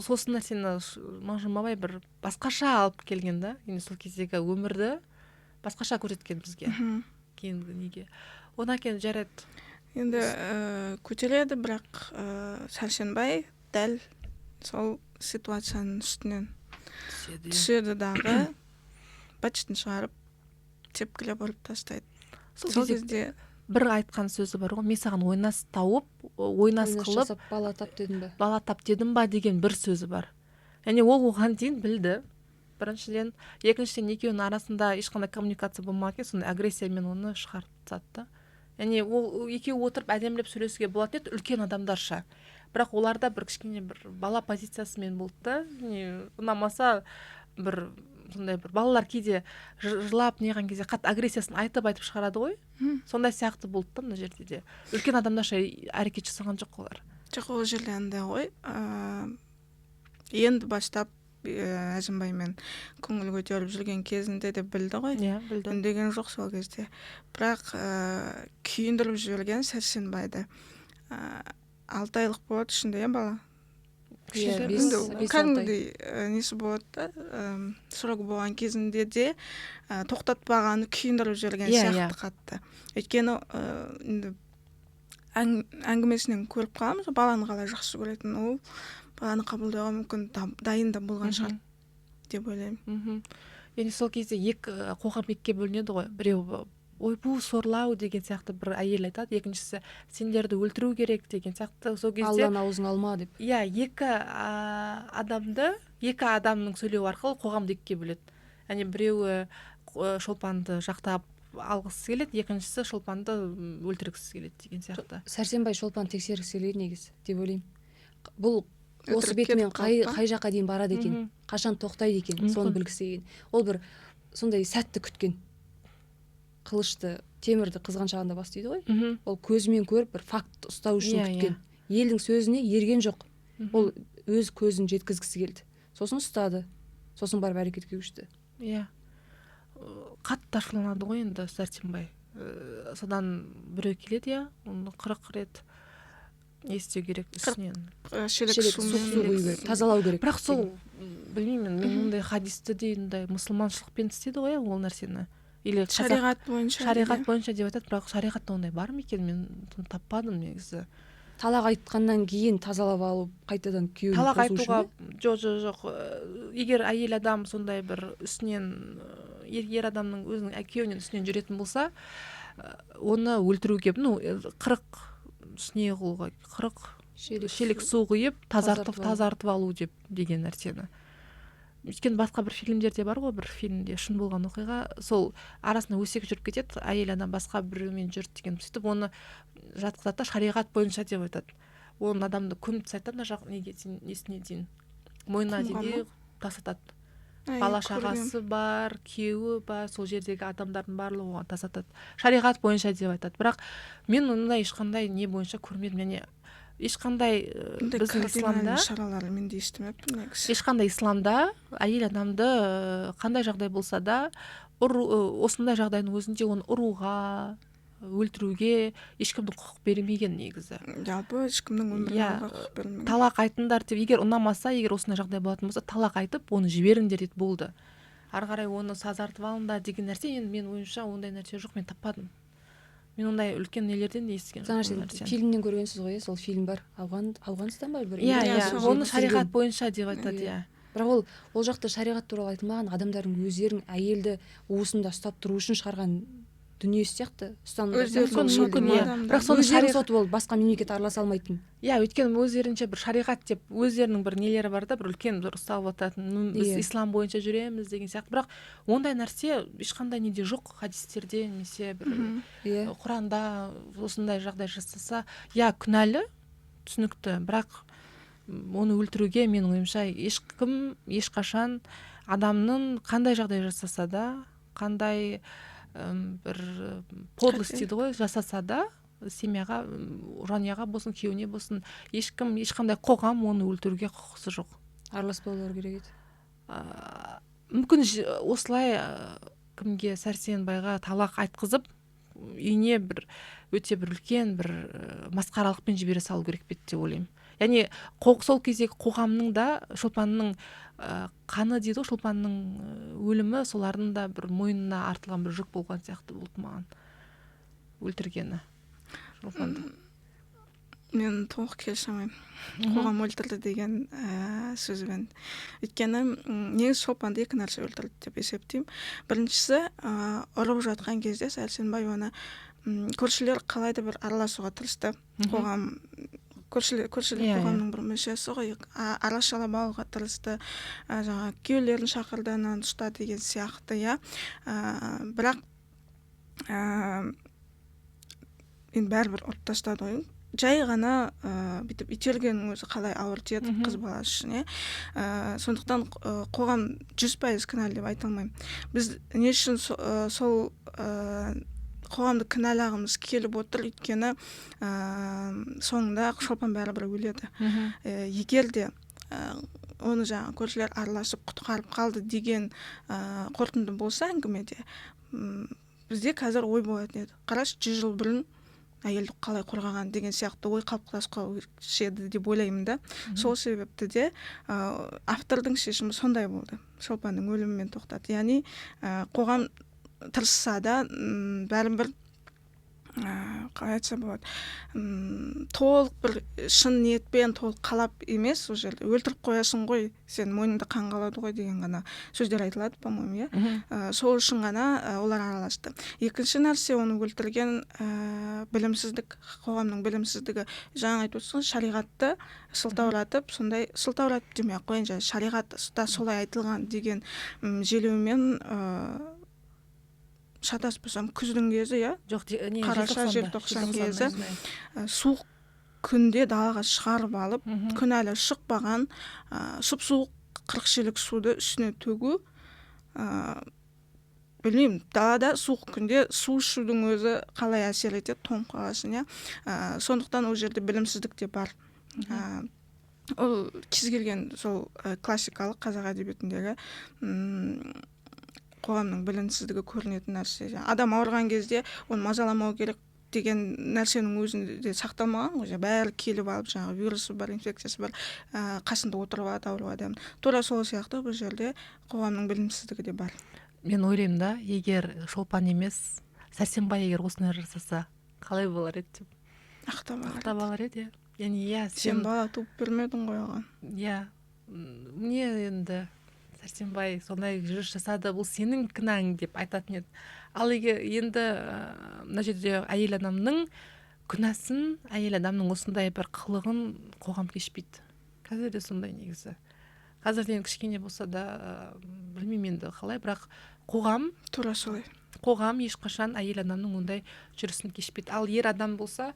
сосын нәрсені Мағжан Жұмабай бір басқаша алып келген да, яғни сол кездегі өмірді басқаша көрсеткен бізге. Кейінгі неге одан кейін, жарайды. Енді көтереді, бірақ Сәрсенбай дәл сол ситуацияның үстінен түседі, иә. Түседі дағы, быт-шытын шығарып, тепкілеп ұрып тастайды. Сол сол кезде кезде бір айтқан сөзі бар ғой: «Мен саған ойнас тауып, ойнас Ойнас қылып жасап, бала тап дедім бе?» Бала тап дедім ба деген бір сөзі бар. Яғни ол оған дейін білді біріншіден, екіншіден, екеуінің арасында ешқандай коммуникация болмаған екен, сондай агрессиямен оны шығарып тастады да. Яғни ол екеуі отырып әдемілеп сөйлесуге болатын еді үлкен адамдарша, бірақ оларда бір кішкене бір бала позициясымен болды да. Не ұнамаса, бір сондай бір балалар кейде жылап неған кезде қатты агрессиясын айтып айтып шығарады ғой. Сондай сияқты болды да. Мына жерде де үлкен адамдарша әрекет жасаған жоқ олар. Жоқ, ол жерде андай ғой, енді бастап Әзімбаймен көңіл көтеріп жүрген кезінде де білді ғой. Иә, білді. Үндеген жоқ сол кезде, бірақ күйіндіріп жіберген Сәрсенбайды. 6 айлық болады ішінде, иә, бала. Иә, Кішкентай. Енді 5-6 ай. Кәдімгідей несі болады да, срогы болған кезінде де тоқтатпағаны күйіндіріп жіберген Иә, сияқты қатты. Өйткені енді әңгімесінен көріп қаламыз, баланы қалай жақсы көретінін. Ол баланы қабылдауға мүмкін дайын да болған шығар деп ойлаймын. Яғни сол кезде екі қоғам екіге бөлінеді ғой: біреу «ойбу, сорлау» деген сияқты бір әйел айтады, екіншісі «сендерді өлтіру керек» деген сияқты. Сол кезде «Алланың аузыңа алма» деп. Иә, екі адамды, екі адамның сөйлеуі арқылы қоғамды екіге бөледі. Яғни біреуі Шолпанды жақтап алғысы келеді, екіншісі Шолпанды өлтіргісі келеді деген сияқты. Сәрсенбай Шолпанды тексергісі келген негізі деп ойлаймын. Бұл осы Өтірік бетімен кетіп қай, қалды па? қай жаққа дейін барады екен, қашан тоқтайды екен, соны Мүмкін. білгісі келген. Ол бір сондай сәтті күткен. Қылышты, темірді қызған шағында бас дейді ғой. Ол көзімен көріп, бір факт ұстау үшін күткен. Елдің сөзіне ерген жоқ. Ол өз көзін жеткізгісі келді, сосын ұстады, сосын барып әрекетке көшті. Иә, қатты ашуланады ғой енді Сәрсенбай. Содан біреу келеді, иә, оны 40 рет не істеу керек үстінен? Шелек Шелек суық сумен. су құю керек, тазалау керек Бірақ сол деген. Білмеймін, мен ондай хадисті де, ондай мұсылманшылықпен істеді ғой, иә, ол нәрсені или қазақ Шариғат бойынша. Шариғат бойынша деп айтады, бірақ шариғатта ондай бар ма екен, мен соны таппадым негізі. Талақ айтқаннан кейін тазалап алып, қайтадан күйеуін Талақ қосу үшін айтуға бе? Жоқ, егер әйел адам сондай бір үстінен ер адамның өзінің күйеуінен үстінен жүретін болса, оны өлтіруге, ну, 40 не қылуға, 40 Шелек шелек су құйып тазартып тазартып алу. Тазартып алу деп деген нәрсені. Өйткені басқа бір фильмдерде бар ғой, бір фильмде шын болған оқиға, сол арасында өсек жүріп кетеді, әйел адам басқа біреумен жүрді деген. Сөйтіп оны жатқызады да, шариғат бойынша деп айтады, оны адамды көміп тастайды да, мына жақ неге дейін, несіне дейін, мойнына Құмға дейін ма? тастатады. Ай, Бала көргем. шағасы бар, күйеуі бар, сол жердегі адамдардың барлығы оған тастатады, шариғат бойынша деп айтады. Бірақ мен ондай ешқандай не бойынша көрмедім, яғни ешқандай Бұндай біздің исламда кардинальный шаралар мен де естімеппін негізі. Ешқандай исламда әйел адамды қандай жағдай болса да ұру, осындай жағдайдың өзінде оны ұруға, өлтіруге ешкімдің құқық бермеген негізі. Жалпы ешкімнің өмірін алуға құқық берілмеген. Талақ айтыңдар деп, егер ұнамаса, егер осындай жағдай болатын болса, талақ айтып, оны жіберіңдер дейді, болды. Ары қарай оны тазартып алыңдар деген нәрсе, енді менің ойымша, ондай нәрсе жоқ, мен таппадым. Мен ондай үлкен нелерден де естіген Жаңа жоқпын сен нәрсені. фильмнен көргенсіз ғой, иә, сол фильм бар, Ауғанстан ба бір Иә. Иә, Иә, сол оны жерде шариғат түсірген. бойынша деп айтады. Иә. Иә. Бірақ ол жақта шариғат туралы айтылмаған, адамдардың өздерінің әйелді уысында ұстап тұру үшін шығарған дүниесі сияқты ұстанымдар Өздері сияқты сол Мүмкін, жерде. мүмкін, иә. Адамдар. Бірақ соны Өздерінің соты болды, басқа мемлекет араласа алмайтын. Иә, өйткені өздерінше бір шариғат деп өздерінің бір нелері бар да, бір үлкен бір ұсталып жататын, біз ислам бойынша жүреміз деген сияқты. Бірақ ондай нәрсе ешқандай неде жоқ, хадистерде немесе бір Құранда. Осындай жағдай жасаса, иә, күнәлі, түсінікті, бірақ оны өлтіруге, менің ойымша, ешкім ешқашан адамның қандай жағдай жасаса да, қандай бір подлость Қате. дейді ғой, жасаса да, семьяға, жанұяға болсын, күйеуіне болсын, ешкім, ешқандай қоғам оны өлтіруге құқысы жоқ. Араласпаулары керек еді. Мүмкін осылай кімге, Сәрсенбайға талақ айтқызып үйіне бір өте бір үлкен бір масқаралықпен жібере салу керек пе еді деп ойлаймын. Яғни сол кездегі қоғамның да Шолпанның қаны дейді ғой, Шолпанның өлімі солардың да бір мойнына артылған бір жүк болған сияқты болды маған, өлтіргені Шолпанды. Мен толық келісе алмаймын қоғам өлтірді деген сөзбен. Өйткені негізі Шолпанды екі нәрсе өлтірді деп есептеймін. Біріншісі, ұрып жатқан кезде Сәрсенбай оны, көршілер қалай да бір араласуға тырысты. Қоғам, көршілер Иә, иә. қоғамның бір мүшесі ғой, арашалап алуға тырысты, жаңағы күйеулерін шақырды, ананы ұста деген сияқты, иә. Бірақ енді бәрібір ұрып тастады ғой. Жай ғана бүйтіп итергеннің өзі қалай ауыр тиеді қыз баласы үшін, иә. Сондықтан қоғам 100% кінәлі деп айта алмаймын. Біз не үшін сол қоғамды кінәлағымыз келіп отыр? Өйткені соңында Шолпан бәрібір өледі. Егер де оны жаңағы көршілер араласып құтқарып қалды деген қорытынды болса әңгімеде, бізде қазір ой болатын еді: қарашы, 100 жыл бұрын әйелді қалай қорғаған деген сияқты ой қалыптасып қалушы еді деп ойлаймын да. Сол себепті де автордың шешімі сондай болды: Шолпанның өлімімен тоқтады. Яғни қоғам тырысса да, бәрібір, қалай айтса болады, толық бір шын ниетпен, толық қалап емес. Ол жерде өлтіріп қоясың ғой, сен мойныңда қан қалады ғой деген ғана сөздер айтылады, по-моему, иә. Сол үшін ғана олар араласты. Екінші нәрсе, оны өлтірген білімсіздік, қоғамның білімсіздігі. Жаңа айтып отырсың ғой, шариғатты сылтауратып, сондай сылтауратып демей ақ қояйын, жаңа шариғатта солай айтылған деген желеумен, шатаспасам, күздің кезі, иә. Жоқ, не, Қараша, желтоқсанда. желтоқсан кезі. Желтоқсанда. Суық күнде далаға шығарып алып, күн әлі шықпаған, сұп суық 40 шелек суды үстіне төгу, білмеймін, далада суық күнде су ішудің өзі қалай әсер етеді, тоңып қаласың, иә. Сондықтан ол жерде білімсіздік те бар. Ол кез келген сол классикалық қазақ әдебиетіндегі қоғамның білімсіздігі көрінетін нәрсе. Жаңа адам ауырған кезде оны мазаламау керек деген нәрсенің өзінде де сақталмаған ғой. Жаңа бәрі келіп алып, жаңағы вирусы бар, инфекциясы бар, қасында отырып алады ауру адам. Тура сол сияқты бұл жерде қоғамның білімсіздігі де бар. Мен ойлаймын да, егер Шолпан емес, Сәрсенбай егер осындай жасаса, қалай болар еді деп. Ақтап алар Ақтап еді. алар еді, иә. Яғни, иә. Сен бала туып бермедің ғой оған. Иә, не, енді Сәрсенбай сондай жүріс жасады, бұл сенің кінәң деп айтатын еді. Ал егер енді мына жерде әйел адамның күнәсін, әйел адамның осындай бір қылығын қоғам кешпейді. Қазір де сондай негізі. Қазір енді кішкене болса да, білмеймін енді қалай, бірақ қоғам Тура солай. Қоғам ешқашан әйел адамның ондай жүрісін кешпейді. Ал ер адам болса,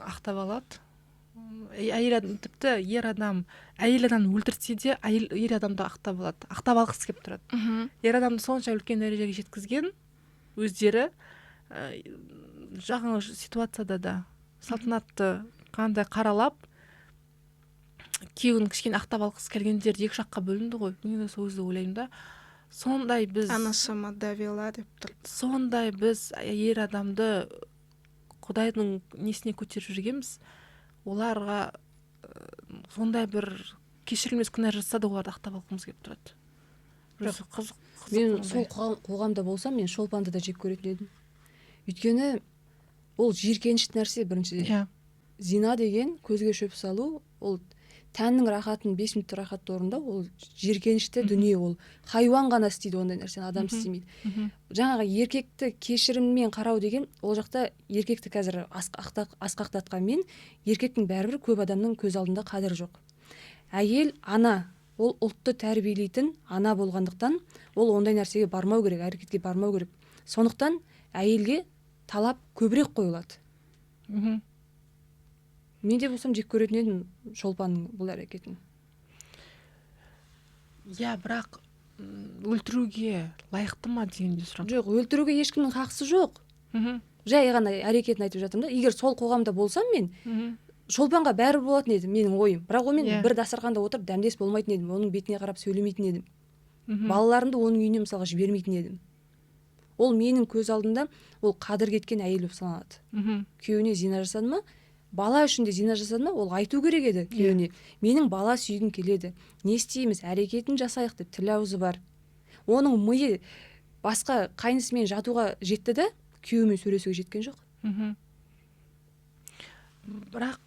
ақтап алады. Әйел адам, тіпті ер адам әйел адамды өлтірсе де, әйел ер адамды ақтап алады, ақтап алғысы келіп тұрады. Ер адамды сонша үлкен дәрежеге жеткізген өздері, жаңағы ситуацияда да Салтанатты қандай қаралап, күйеуін кішкене ақтап алғысы келгендер екі жаққа бөлінді ғой. Мен де сол кезде ойлаймын да, сондай біз Она сама довела деп тұр. Сондай біз ер адамды құдайдың несіне көтеріп жүргенбіз. Оларға сондай бір кешірілмес күнә жасаса да, оларды ақтап алғымыз келіп тұрады. Жоқ, қызық, мен ондай. сол қоғамда болсам, мен Шолпанды да жек көретін едім. Өйткені ол жиіркенішті нәрсе, біріншіден. Зина деген көзге шөп салу, ол тәннің рахатын, 5 минуттық рахатты орындау, ол жиіркенішті дүние. Ол хайуан ғана істейді ондай нәрсені, адам істемейді. Жаңағы еркекті кешіріммен қарау деген, ол жақта еркекті қазір асқақтатқанмен, еркектің бәрібір көп адамның көз алдында қадірі жоқ. Әйел ана, ол ұлтты тәрбиелейтін ана болғандықтан, ол ондай нәрсеге бармау керек, әрекетке бармау керек. Сондықтан әйелге талап көбірек қойылады. Мен де болсам, жек көретін едім Шолпанның бұл әрекетін. Иә, бірақ өлтіруге лайықты ма деген де сұрақ. Жоқ, өлтіруге ешкімнің хақысы жоқ. Жай ғана әрекетін айтып жатырмын да. Егер сол қоғамда болсам мен, Шолпанға бәрібір болатын еді менің ойым, бірақ онымен бір дастарханда отырып дәмдес болмайтын едім, оның бетіне қарап сөйлемейтін едім, балаларымды оның үйіне, мысалға, жібермейтін едім. Ол менің көз алдымда ол қадір кеткен әйел болып саналады. Күйеуіне зина жасады ма, бала үшін де зина жасады ма, ол айту керек еді күйеуіне. Менің бала сүйгім келеді, не істейміз, әрекетін жасайық деп тіл аузы бар. Оның миы басқа қайнысымен жатуға жетті да, күйеуімен сөйлесуге жеткен жоқ. Бірақ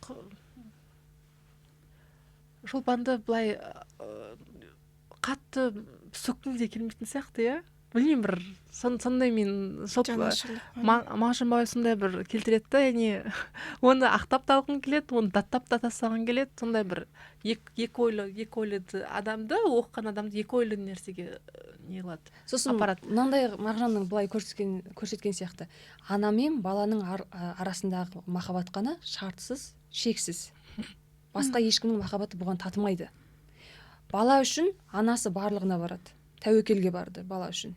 Шолпанды былай қатты сөккім де келмейтін сияқты, иә? Білмеймін, бір сондай мен Мағжан бабай сондай бір келтіреді да, яғни оны ақтап та алғың келеді, оны даттап та тастағың келеді. Сондай бір екі ойлы адамды, оқыған адамды екі ойлы нәрсеге не қылады. Сосын мынандай Мағжанның былай көрсеткен сияқты, ана мен баланың арасындағы махаббат қана шартсыз, шексіз. Басқа ешкімнің махаббаты бұған татымайды. Бала үшін анасы барлығына барады, тәуекелге барды бала үшін.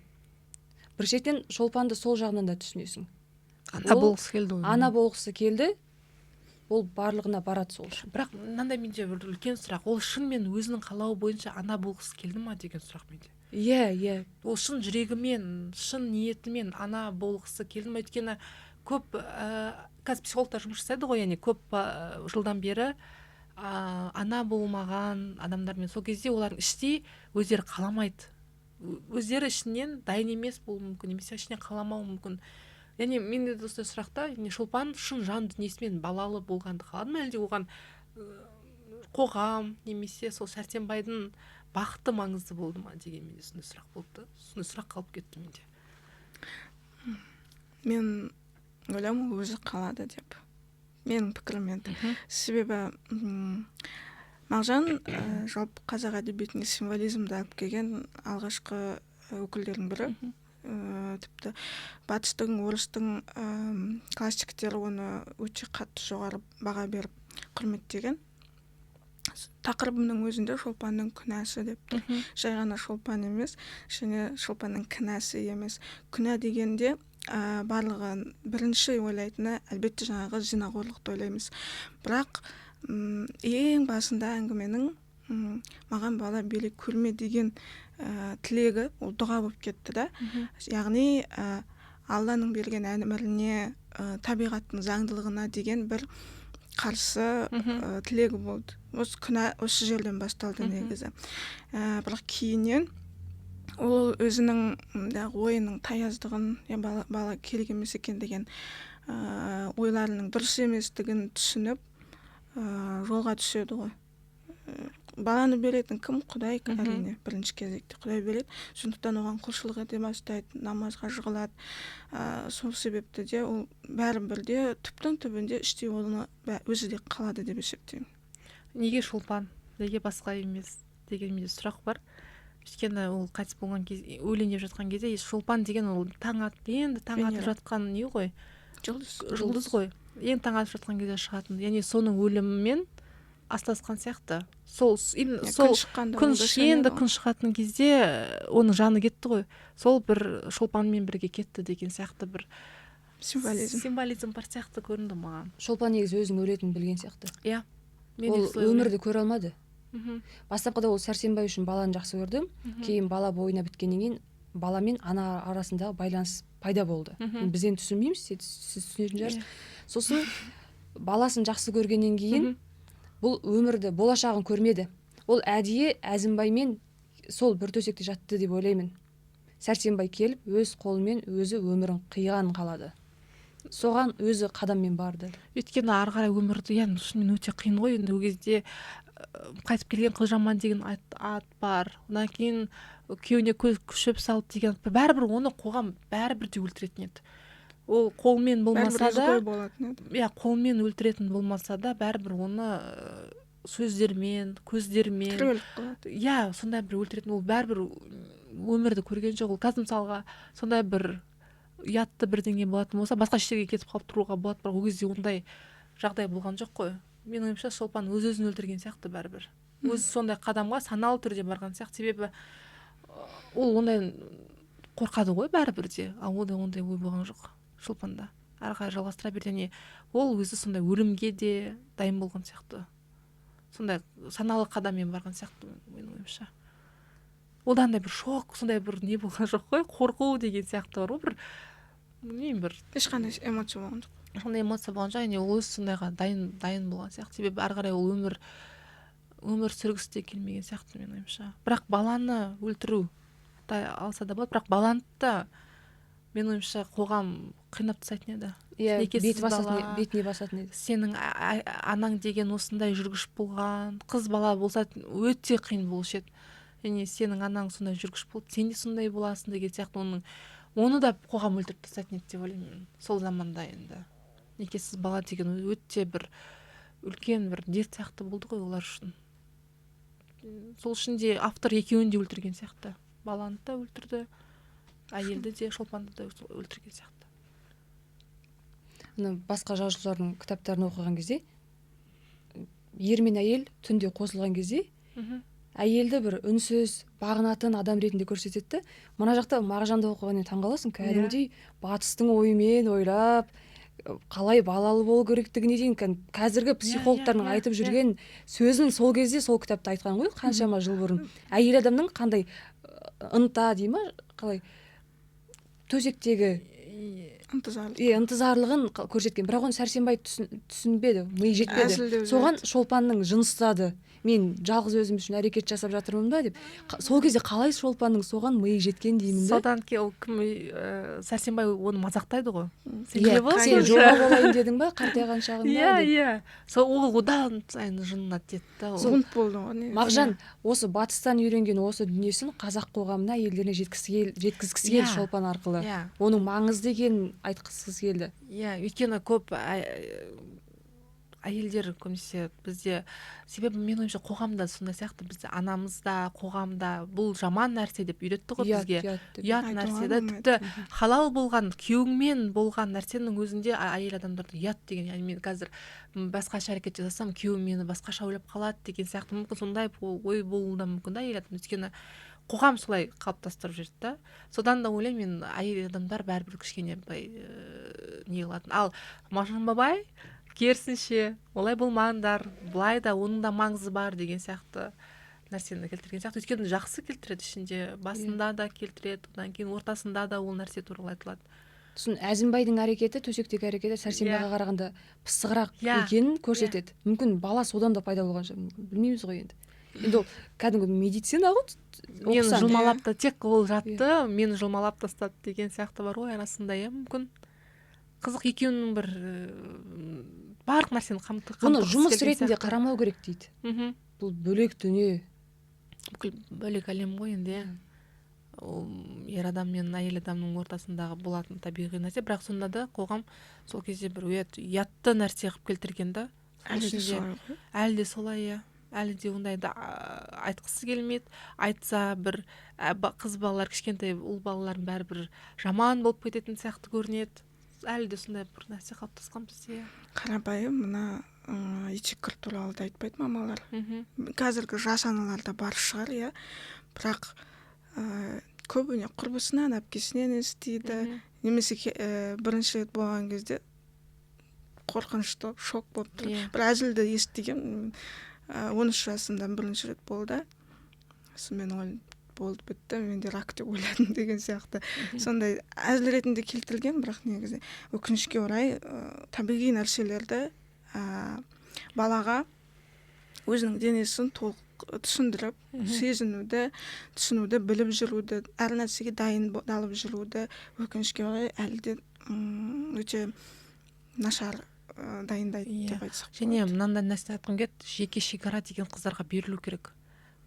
Бір шеттен Шолпанды сол жағынан да түсінесің. Ана болғысы келді. Ана болғысы келді, ол барлығына барады сол үшін. Бірақ мынандай менде бір үлкен сұрақ, ол шынымен өзінің қалауы бойынша ана болғысы келді ма деген сұрақ менде. Иә, иә. Ол шын жүрегімен, шын ниетімен ана болғысы келді ма? Өйткені көп қазір психологтар жұмыс жасайды ғой, яғни көп жылдан бері ана болмаған адамдармен, сол кезде олардың іштей өздері қаламайды. Өздері ішінен дайын емес болуы мүмкін, немесе ішінен қаламауы мүмкін. Яғни менде де осындай сұрақта, яғни Шолпан шын жан дүниесімен балалы болғанды қалады ма, әлде оған қоғам немесе сол Сәрсенбайдың бақыты маңызды болды ма деген менде сондай сұрақ болды. Сондай сұрақ қалып кетті менде. Мен ойлаймын, өзі қалады деп. Менің пікірім енді. Себебі Мағжан жалпы қазақ әдебиетіне символизмді алып келген алғашқы өкілдердің бірі. Тіпті батыстың, орыстың классиктері оны өте қатты жоғары баға беріп құрметтеген. Тақырыбының өзінде Шолпанның күнәсі деп тұр. Жай ғана Шолпан емес, және Шолпанның кінәсі емес. Күнә дегенде барлығы бірінші ойлайтыны әлбетте жаңағы зинақорлықты ойлаймыз. Бірақ ең басында әңгіменің маған бала бере көрме деген тілегі ол дұға болып кетті да. Яғни Алланың берген әміріне, табиғаттың заңдылығына деген бір қарсы тілегі болды. Осы күнә осы жерден басталды негізі. Бірақ кейіннен ол өзінің ойының таяздығын, бала керек емес екен деген ойларының дұрыс еместігін түсініп жолға түседі ғой. Баланы беретін кім? Құдай, әрине, бірінші кезекте Құдай береді. Сондықтан оған құлшылық ете бастайды, намазға жығылады. Сол себепті де ол бәрібір де түптің түбінде іштей оны өзі де қалады деп есептеймін. Неге Шолпан, неге басқа емес деген менде сұрақ бар. Өйткені ол қайтыс болған кезде, өлейін деп жатқан кезде Шолпан деген ол таң атып, енді таң атып жатқан не ғой? Жұлдыз ғой. Ең таң атып жатқан кезде шығатын. Яғни соның өлімімен астасқан сияқты. Сол сол күн енді күн шығатын кезде оның жаны кетті ғой. Сол бір Шолпанмен бірге кетті деген сияқты бір символизм бар сияқты көрінді маған. Шолпан негізі өзінің өлетінін білген сияқты. Иә. Ол өмірді көре алмады. Бастапқыда ол Сәрсенбай үшін баланы жақсы көрді. Кейін бала бойына біткеннен кейін бала мен ана арасындағы байланыс пайда болды. Біз енді түсінбейміз, сіз түсінетін шығарсыз. Сосын баласын жақсы көргеннен кейін бұл өмірді, болашағын көрмеді. Ол әдейі Әзімбаймен сол бір төсекте жатты деп ойлаймын. Сәрсенбай келіп өз қолымен өзі өмірін қиғанын қалады. Соған өзі қадаммен барды. Өйткені ары қарай өмірді, яғни шынымен өте қиын ғой. Енді ол кезде қайтып келген Қылжаман деген ат бар. Одан кейін күйеуіне көз күшіп салды деген ат бар. Бәрібір оны қоғам бәрібір де өлтіретін еді. Ол қолмен болмаса да, иә, қолмен өлтіретін болмаса да, бәрібір оны сөздермен, көздермен, иә, сондай бір өлтіретін. Ол бәрібір өмірді көрген жоқ. Ол қазір мысалға сондай бір ұятты бірдеңе болатын болса, басқа шетелге кетіп қалып тұруға болады, бірақ ол кезде ондай жағдай болған жоқ қой. Менің ойымша, Шолпан өз-өзін өлтірген сияқты бәрібір. Өзі сондай қадамға саналы түрде барған сияқты. Себебі ол ондай қорқады ғой бәрібір де. Ал ондай ой болған жоқ Шолпанда. Ары қарай жалғастыра берді. Яғни ол өзі сондай өлімге де дайын болған сияқты. Сондай саналы қадаммен барған сияқты менің ойымша. Ол да андай бір шок, сондай бір не болған жоқ қой, қорқу деген сияқты бар ғой, бір білмеймін, бір ешқандай эмоция болған жоқ. Ешқандай эмоция болған жоқ, және ол өзі сондайға дайын болған сияқты. Себебі ары қарай ол өмір сүргісі де келмеген сияқты менің ойымша. Бірақ баланы өлтіру алса да болады, бірақ баланы да менің ойымша қоғам қинап тастайтын еді. Иә, бетіне басатын еді. Сенің анаң деген осындай жүргіш болған, қыз бала болса өте қиын болушы еді. Және сенің анаң сондай жүргіш болды, сен де сондай боласың деген сияқты, оны да қоғам өлтіріп тастайтын еді деп ойлаймын. Сол заманда енді некесіз бала деген өте бір үлкен бір дерт сияқты болды ғой олар үшін. Сол үшін де автор екеуін де өлтірген сияқты. Баланы да өлтірді, әйелді де, Шолпанды да өлтірген сияқты. Басқа жазушылардың кітаптарын оқыған кезде ер мен әйел түнде қосылған кезде әйелді бір үнсіз бағынатын адам ретінде көрсетеді. Мына жақта Мағжанды оқығаннан таңғаласың, кәдімгідей батыстың ойымен ойлап, қалай балалы болу керектігіне дейін қазіргі психологтардың айтып жүрген сөзін сол кезде сол кітапта айтқан ғой, қаншама жыл бұрын. Әйел адамның қандай ынта дей ма, қалай төсектегі ынтызарлығын көрсеткен. Бірақ оны Сәрсенбай түсінбеді, миы жетпеді. Соған Шолпанның жыныстады, мен жалғыз өзім үшін әрекет жасап жатырмын ба деп. Сол кезде қалай Шолпанның соған миы жеткен деймін да. Содан кейін ол кім, Сәрсенбай оны мазақтайды ғой. Сен жоға болайын дедің ба қартайған шағында? Иә, иә. Сол ол одан сайын жынына тиеді да. Бунт болды ғой. Мағжан осы батыстан үйренген осы дүниесін қазақ қоғамына, әйелдеріне жеткізгісі келді Шолпан арқылы. Оның маңызды екенін айтқысы келді. Иә, өйткені көп әйелдер көбінесе бізде, себебі менің ойымша қоғамда сондай сияқты, бізде анамыз да, қоғамда бұл жаман нәрсе деп үйретті ғой бізге. Ұят нәрсе да, тіпті халал болған, күйеуіңмен болған нәрсенің өзінде әйел адамдарды ұят деген, яғни мен қазір басқаша әрекет жасасам, күйеуім мені басқаша ойлап қалады деген сияқты, мүмкін сондай ой болуы да мүмкін да әйел адам, өйткені қоғам солай қалыптастырып жүрді да. Содан да ойлаймын мен, әйел адамдар бәрібір кішкене былай не қылатын. Ал Мағжан бабай керісінше, олай болмаңдар, былай да оның да маңызы бар деген сияқты нәрсені келтірген сияқты. Өйткені жақсы келтіреді, ішінде басында да келтіреді, одан кейін ортасында да ол нәрсе туралы айтылады. Сосын Әзімбайдың әрекеті, төсектегі әрекеті Сәрсенбайға қарағанда пысығырақ екенін көрсетеді. Мүмкін бала содан да пайда болған шығар, білмейміз ғой енді. Енді ол кәдімгі медицина ғой. Мені жұлмалап та, тек ол жатты, мені жұлмалап тастады деген сияқты бар ғой арасында, иә, мүмкін. Қызық, екеуінің бір барлық нәрсені қамтып. Бұны жұмыс ретінде қарамау керек дейді. Бұл бөлек дүние. Бүкіл бөлек әлем ғой енді, иә. Ол ер адам мен әйел адамның ортасындағы болатын табиғи нәрсе, бірақ сонда да қоғам сол кезде бір ұятты нәрсе қылып келтірген да. Әлі де солай, иә. Әлі де ондайды айтқысы келмейді. Айтса бір қыз балалар, кішкентай ұл балалардың бәрі бір жаман болып кететін сияқты көрінеді. Әлі де сондай бір нәрсе қалыптасқан бізде. Қарапайым мына етеккір туралы да айтпайды мамалар. Қазіргі жас аналар да бар шығар, иә. Бірақ көбіне құрбысынан, әпкесінен естиді. Немесе бірінші рет болған кезде қорқынышты, шок болып тұр. Бір әзілді естігем, 13 жасымда бірінші рет болды. Сосын мен ойладым, болды, бітті, мен де рак деп ойладым деген сияқты. Сондай әзіл ретінде келтірілген, бірақ негізі өкінішке орай табиғи нәрселерді балаға өзінің денесін толық түсіндіріп, сезінуді, түсінуді, біліп жүруді, әр нәрсеге дайындалып жүруді өкінішке орай әлі де өте нашар дайындайды деп айтсақ. Және мынандай нәрсе айтқым келеді, жеке шекара деген қыздарға берілу керек.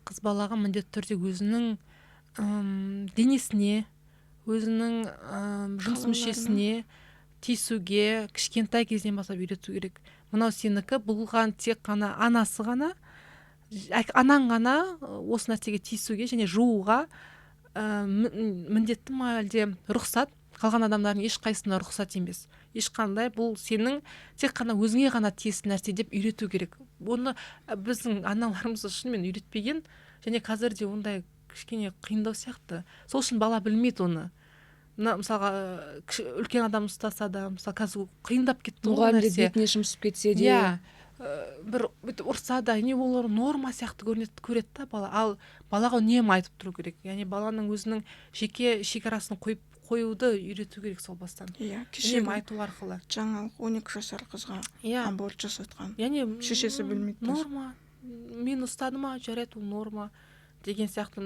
Қыз балаға міндетті түрде өзінің денесіне, өзінің жыныс мүшесіне тиісуге кішкентай кезінен бастап үйрету керек. Мынау сенікі, бұған тек қана анасы ғана, анаң ғана осы нәрсеге тиісуге және жууға міндетті ма әлде рұқсат, қалған адамдардың ешқайсысына рұқсат емес. Ешқандай, бұл сенің тек қана өзіңе ғана тиесілі нәрсе деп үйрету керек. Оны біздің аналарымыз шынымен үйретпеген, және қазір де ондай кішкене қиындау сияқты. Сол үшін бала білмейді оны. Мына мысалға үлкен адам ұстаса да, мысалы қазір қиындап кетті ғой нәрсе. Мұғалімдер бетіне шымшып кетсе де. Иә. Бір бүйтіп ұрса да, не, олар норма сияқты көрінеді, көреді да бала. Ал балаға үнемі айтып тұру керек, яғни баланың өзінің жеке шекарасын қойып қоюды үйрету керек сол бастан. Иә, кешегі Үнемі айту арқылы. жаңалық, 12 жасар қызға аборт жасатқан. Яғни Шешесі білмейді даже. Норма, мені ұстады ма, жарайды, ол норма деген сияқты.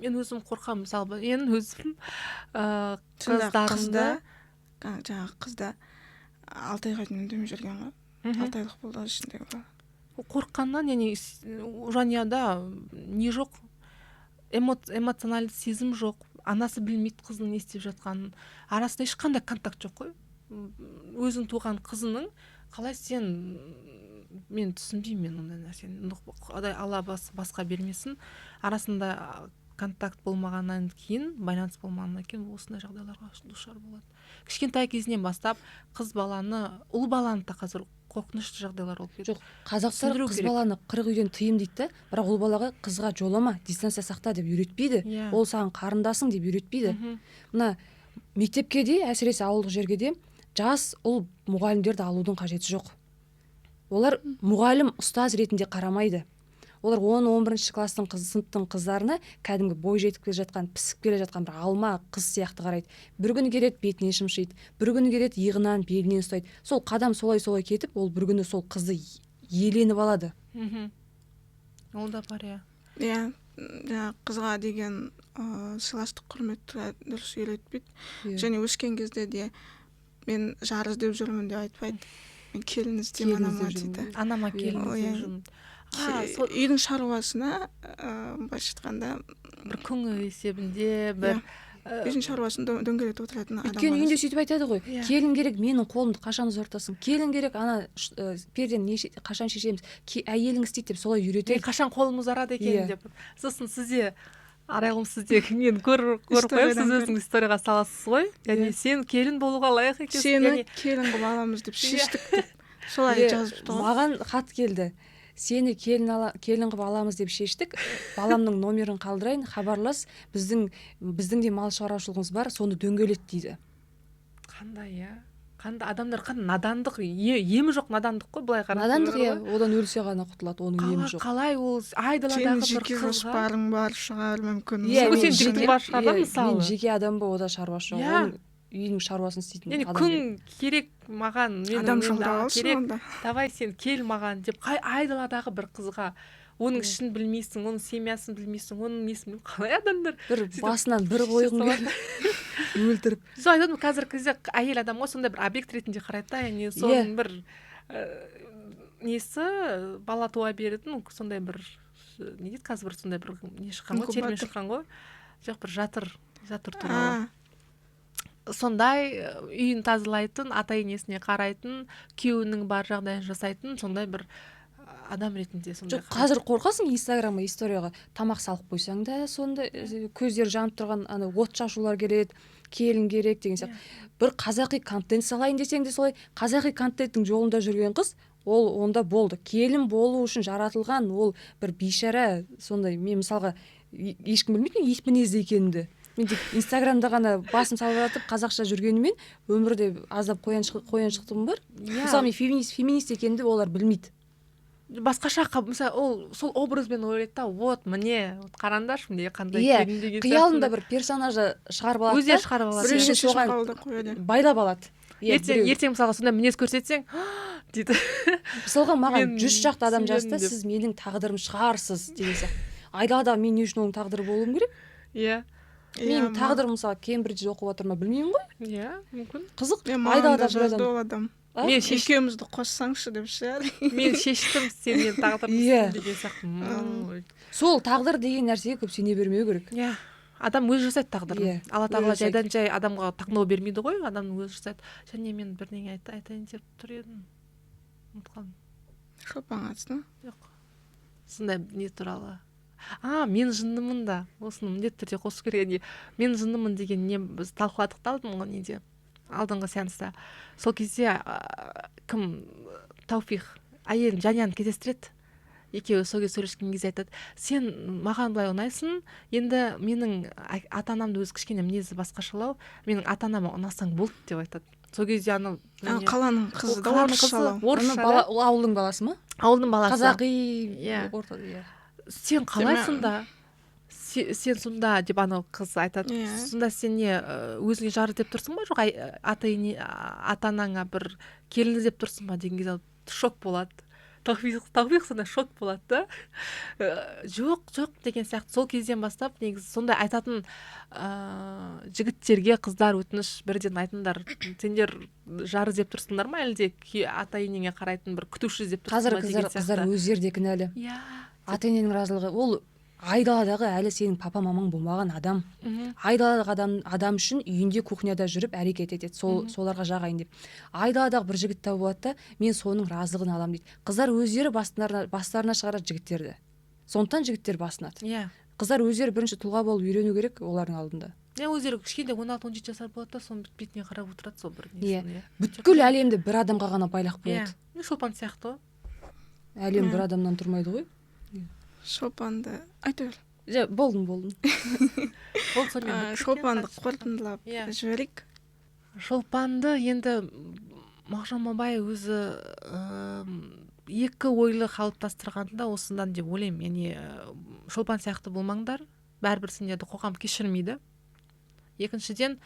Мен өзім қорқамын, мысалы, мен өзім Сонда қыздарымды қызда, жаңағы қызда 6 айға дейін үндемей жүрген ғой. 6 айлық болды ішіндегі бала. Қорыққаннан, яғни жанұяда не жоқ, эмоциональды сезім жоқ, анасы білмейді қызының не істеп жатқанын, арасында ешқандай контакт жоқ қой. Өзің туған қызының қалай сен, мен түсінбеймін мен ондай нәрсені. Ну, құдай алла басқа бермесін, арасында контакт болмағаннан кейін, байланыс болмағаннан кейін осындай жағдайларға душар болады. Кішкентай кезінен бастап қыз баланы, ұл баланы да, қазір қорқынышты жағдайлар болып кетті. Жоқ, қазақтар Түсіндіру қыз керек. баланы қырық үйден тыйым дейді да, бірақ ұл балаға, қызға жолама, дистанция сақта деп үйретпейді. Ол саған қарындасың деп үйретпейді. Мына мектепке де, әсіресе ауылдық жерге де жас ұл мұғалімдерді алудың қажеті жоқ. Олар мұғалім, ұстаз ретінде қарамайды. Олар 10-11 класстың қыз, сыныптың қыздарына кәдімгі бой жетіп келе жатқан, пісіп келе жатқан бір алма қыз сияқты қарайды. Бір күні келеді, бетіне шымшиды, бір күні келеді, иығынан, белінен ұстайды. Сол қадам солай солай кетіп, ол бір күні сол қызды иеленіп алады. Ол да бар, иә. Иә, жаңағы қызға деген сыйластық, құрметті дұрыс үйретпейді. Және өскен кезде де мен жар іздеп жүрмін деп айтпайды, мен келін іздеймін Келін анама іздеп дейді. жүрмін. Анама келін Иә. іздеп жүрмін. Сол Үйдің шаруасына, былайша айтқанда, бір күң есебінде бір үйдің шаруасын дөңгелетіп отыратын адам Өйткені ғана. үйінде сөйтіп айтады ғой: «Келін керек, менің қолымды қашан ұзартасың, келін керек, ана пердені қашан шешеміз, әйелің істейді» деп солай Мен үйретеді. қашан қолым ұзарады екен Иә. деп. Сосын сізде, Арайлым, сізде мен көріп қоямын, Историядан сіз көрдім. өзіңіз историяға саласыз ғой, яғни сен келін болуға лайық екенсің. Сені Яғни келін қылып аламыз деп шештік деп солай Иә, жазыпты ғой. Маған хат келді: «Сені келін қылып аламыз деп шештік, баламның номерін қалдырайын, хабарлас, біздің де мал шаруашылығымыз бар, соны дөңгелет», — дейді. Қандай, иә, қандай адамдар, қандай надандық, емі жоқ надандық қой былай қарап. Надандық, иә, одан өлсе ғана құтылады, оның емі Қалай, жоқ. қалай ол Сенің айдаладағы бір жеке қызға жоспарың бар шығар, мүмкін. Иә, Мүмкін мен сенің жігітің жеке- бар шығар да, иә, мысалы. Мен жеке адам ба, ода шаруасы жоқ. Иә. Оның үйінің шаруасын істейтін Яғни адам күң керек. керек маған, менің Адам енді жалдап алсын керек, онда. давай сен кел маған деп, қай айдаладағы бір қызға, оның Иә. ішін білмейсің, оның семьясын білмейсің, оның несін, қалай адамдар Бір сөйтіп басынан бір шеше қойғым салады. келді өлтіріп. Сол айтамын, қазіргі кезде әйел адамға сондай бір объект ретінде қарайды да, яғни соның бір несі, бала туа беретін сондай бір, не дейді, қазір бір сондай бір не шыққан ғой, термин Инкубатор. шыққан ғой, жоқ, бір жатыр туралы. А, Сондай үйін тазалайтын, ата енесіне қарайтын, күйеуінің бар жағдайын жасайтын сондай бір адам ретінде сондай Жоқ, қазір қорқасың инстаграмға, историяға тамақ салып қойсаң да, сондай көздері жанып тұрған ана от шашулар келеді, келін керек деген сияқты. Бір қазақи контент салайын десең де солай. Қазақи контенттің жолында жүрген қыз ол онда болды, келін болу үшін жаратылған, ол бір бейшара сондай. Мен мысалға ешкім білмейді мен ит мінезді екенімді. Мен тек инстаграмда ғана басым салып жатып қазақша жүргенімен, өмірде аздап қояншықтығым бар. Мысалы, мен феминист екенімді олар білмейді. Басқаша, мысалы, ол сол образбен ойлайды да, вот міне, вот қараңдаршы, міне қандай келін деген Қиялында сияқты. бір персонажы шығарып алады Өздері да, шығарып алады. Біреу сені шешім соған қабылдап қояды. байлап алады. Иә, Ертең ертең мысалға сондай мінез көрсетсең дейді. Мысалға, маған Мен 100 шақты адам жазды да, түсінбедім деп. «Сіз менің тағдырым шығарсыз» деген сияқты. Айдалада мен не үшін оның тағдыры болуым керек? Менің тағдырым, мысалы, Кембриджде оқып жатыр ма, білмеймін ғой. Иә, мүмкін. Қызық. Иә, маған да Айдалада бір жазды адам ол адам. А? Мен шеш «Екеумізді қоссаңшы» деп ше. Мен шештім, сен менің тағдырымсың деген сияқты. Сол тағдыр деген нәрсеге көп сене бермеу керек. Иә, адам өзі жасайды тағдырын. Иә, Алла өзі тағала жасайды. жайдан жай адамға таңдау бермейді ғой, адамның өзі жасайды. Және мен бірдеңе айтайын деп тұр едім, ұмытып қалдым. Шолпанға қатысты ма? Жоқ, сондай не туралы, а, мен жындымын да, осыны міндетті түрде қосу керек. Яғни мен жындымын деген не, біз талқыладық та алдыңғы неде, алдыңғы сеанста. Сол кезде кім, Тауфих әйелін Жанияны кездестіреді. Екеуі сол кезде сөйлескен кезде айтады: «Сен маған былай ұнайсың, енді менің ата анамды, өзі кішкене мінезі басқашалау, менің ата анама ұнасаң болды», — деп айтады. Сол кезде анау Қаланың қызы да, орысшалау. Орысша. Ол ауылдың баласы ма? Ауылдың баласы. Қазақи. Иә. Иә. Сен қалайсың да? Сен сонда деп анау қыз айтады. Сонда сен не, өзіңе жар іздеп тұрсың ба, жоқ ата-анаңа бір келін іздеп тұрсың ба деген кезде шок болады. Таухфиқ сонда шок болады да. Жоқ, жоқ деген сияқты. Сол кезден бастап негізі сондай айтатын жігіттерге қыздар өтініш бірден айтыңдар. Сендер жар іздеп тұрсыңдар ма, әлде ата-енеңе қарайтын бір күтуші іздеп тұрсың ба деген сияқты. Қазір қыздар өздері де кінәлі. Иә. Ата-ененің разылығы. Ол айдаладағы әлі сенің папа мамаң болмаған адам. Айдаладағы адам үшін үйінде кухняда жүріп әрекет етеді. Соларға жағайын деп. Айдаладағы бір жігіт тауып алады да, мен соның разылығын аламын дейді. Қыздар өздері бастарына шығарады жігіттерді. Сондықтан жігіттер басынады. Иә. Қыздар өздері бірінші тұлға болып үйрену керек олардың алдында. Иә, өздері кішкентай 16-17 жасар болады да, соның бетіне қарап отырады сол бір несін. Иә. Бүткіл әлемді бір адамға ғана байлап қояды. Иә. Шолпан сияқты ғой. Әлем бір адамнан тұрмайды ғой. Шолпанды айта бер. Жа, болдым. Шолпанды қорытындылап жіберейік. Шолпанды енді Мағжан Мабай өзі екі ойлы қалыптастырғанда осындан деп ойлаймын. Яғни Шолпан сияқты болмаңдар, бәрібір сендерді қоғам кешірмейді. Екіншіден,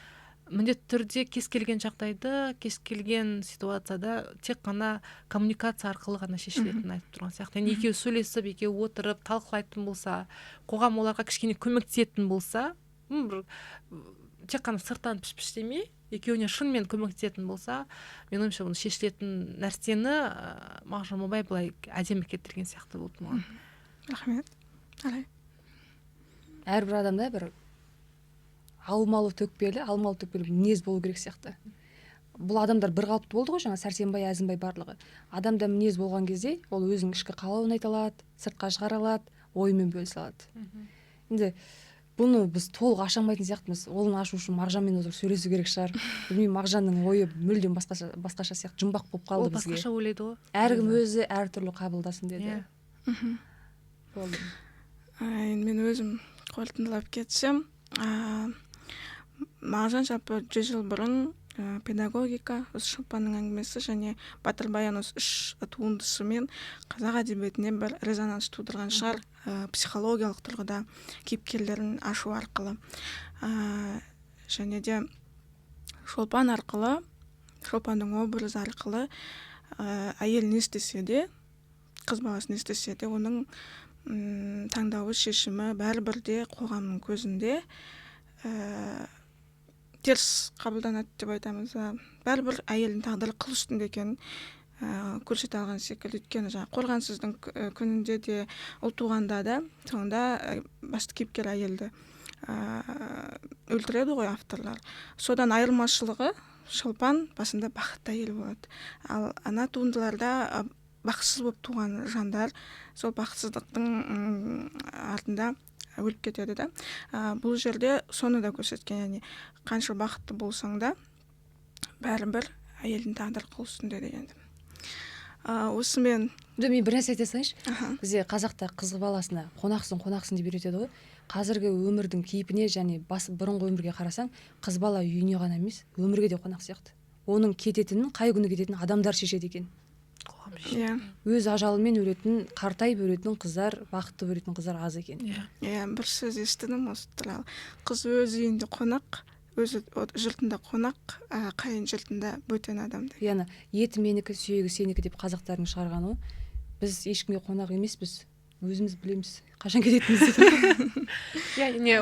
міндетті түрде кез келген жағдайды, кез келген ситуацияда тек қана коммуникация арқылы ғана шешілетінін айтып тұрған сияқты. Яғни екеуі сөйлесіп, екеуі отырып талқылайтын болса, қоғам оларға кішкене көмектесетін болса, бір тек қана сырттан піш-піштемей, екеуіне шынымен көмектесетін болса, менің ойымша бұны шешілетін нәрсені Мағжан Мабай былай әдемі келтірген сияқты болды маған. Рахмет. Арай. Әрбір адамда бір алмалы төкпелі мінез болу керек сияқты. Бұл адамдар бір қалыпты болды ғой, жаңа Сәрсенбай, Әзімбай барлығы. Адамда мінез болған кезде ол өзінің ішкі қалауын айта алады, сыртқа шығара алады, ойымен бөлісе алады. Енді бұны біз толық аша алмайтын сияқтымыз. Оны ашу үшін Мағжанмен отырып сөйлесу керек шығар. Білмеймін, Мағжанның ойы мүлдем басқаша сияқты, жұмбақ болып қалды бізге. Ол басқаша ойлайды ғой. Әркім өзі әртүрлі қабылдасын деді. Болды. Енді мен өзім қорытындылап кетсем, Мағжан жалпы 100 жыл бұрын педагогика, осы Шолпанның әңгімесі және Батыр Баян осы үш туындысымен қазақ әдебиетіне бір резонанс тудырған шығар, психологиялық тұрғыда кейіпкерлерін ашу арқылы. Және де Шолпан арқылы, Шолпанның образы арқылы әйел не істесе де, қыз баласы не істесе де, оның таңдауы, шешімі бәрібір де қоғамның көзінде теріс қабылданады деп айтамыз. Бәрібір әйелдің тағдыры қыл үстінде екенін көрсете алған секілді. Өйткені жаңағы қорғансыздың күнінде де, ұл туғанда да, соңында басты кейіпкер әйелді өлтіреді ғой авторлар. Содан айырмашылығы, Шолпан басында бақытты әйел болады. Ал ана туындыларда бақытсыз болып туған жандар сол бақытсыздықтың артында өліп кетеді да. Бұл жерде соны да көрсеткен, яғни қанша бақытты болсаң да бәрібір әйелдің тағдыры қыл үстінде деген. Осымен мен бір нәрсе айта салайыншы. Бізде қазақта қыз баласына қонақсың, қонақсың деп үйретеді ғой. Қазіргі өмірдің кейпіне және бұрынғы өмірге қарасаң, қыз бала үйіне ғана емес, өмірге де қонақ сияқты. Оның кететінін, қай күні кететінін адамдар шешеді екен. Иә. Өз ажалымен өлетін, қартайып өлетін қыздар, бақытты өлетін қыздар аз екен. Иә, бір сөз естідім осы туралы. Қыз өз үйінде қонақ, өз жұртында қонақ, қайын жұртында бөтен адам деп. Яғни еті менікі, сүйегі сенікі деп қазақтардың шығарғаны ғой. Біз ешкімге қонақ емеспіз, өзіміз білеміз қашан кететінімізді. Иә,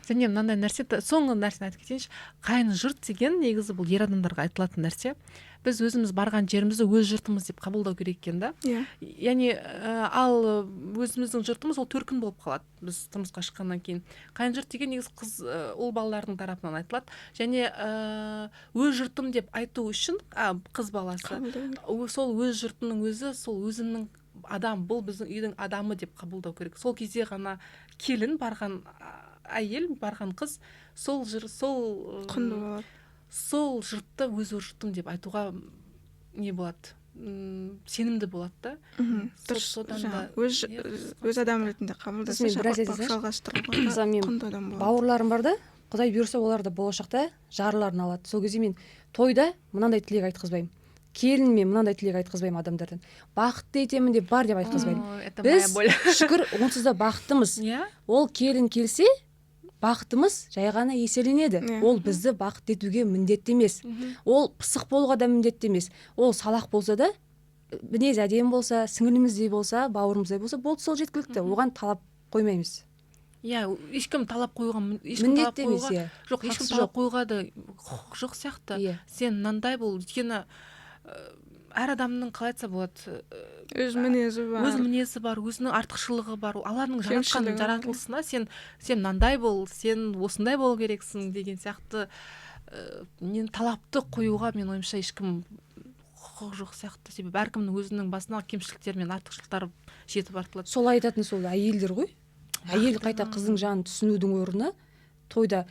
және мынандай нәрсе, соңғы нәрсені айтып кетейінші. Қайын жұрт деген негізі бұл ер адамдарға айтылатын нәрсе. Біз өзіміз барған жерімізді өз жұртымыз деп қабылдау керек екен да. Яғни ал өзіміздің жұртымыз ол төркін болып қалады біз тұрмысқа шыққаннан кейін. Қайын жұрт деген негізі қыз, ұл балалардың тарапынан айтылады. Және өз жұртым деп айту үшін қыз баласы сол өз жұртының өзі, сол өзімнің адам, бұл біздің үйдің адамы деп қабылдау керек. Сол кезде ғана келін барған әйел, барған қыз сол құнды болады. Сол жұртты өз жұртым деп айтуға не болады, сенімді болады да. Дұрыс, өз адам ретінде қабылдаса, жалғастыруға құнды адам болады. Бауырларым бар да, Құдай бұйырса, олар да болашақта жарларын алады. Сол кезде мен тойда мынандай тілек айтқызбаймын, келініме мынандай тілек айтқызбаймын адамдардан, бақытты етемін деп бар деп айтқызбаймын. Ой, это моя Біз, боль. шүкір, онсыз да бақыттымыз. Ол келін келсе, бақытымыз жай ғана еселенеді. Ол бізді бақытты етуге міндетті емес. Ол пысық болуға да міндетті емес. Ол салақ болса да, мінезі әдемі болса, сіңіліміздей болса, бауырымыздай болса, болды, сол жеткілікті. Оған талап қоймаймыз. Иә, ешкім талап қоюға ешкім талап Міндетті емес. қоюға Иә. жоқ, ешкім Хақысы талап жоқ. қоюға да құқық жоқ сияқты. Сен мынандай бол, өйткені әр адамның, қалай айтса болады, Өз мінезі бар. Өз мінезі бар, өзінің артықшылығы бар. Алланың жаратқан Кемшілігі бар. жаратылысына сен мынандай бол, сен осындай болу керексің деген сияқты нені, талапты қоюға, менің ойымша, ешкім құқығы жоқ сияқты, себебі әркімнің өзінің басына кемшіліктері мен артықшылықтары жетіп артылады. Сол айтатын сол әйелдер ғой. Әйел қайта қыздың жанын түсінудің орнына, тойда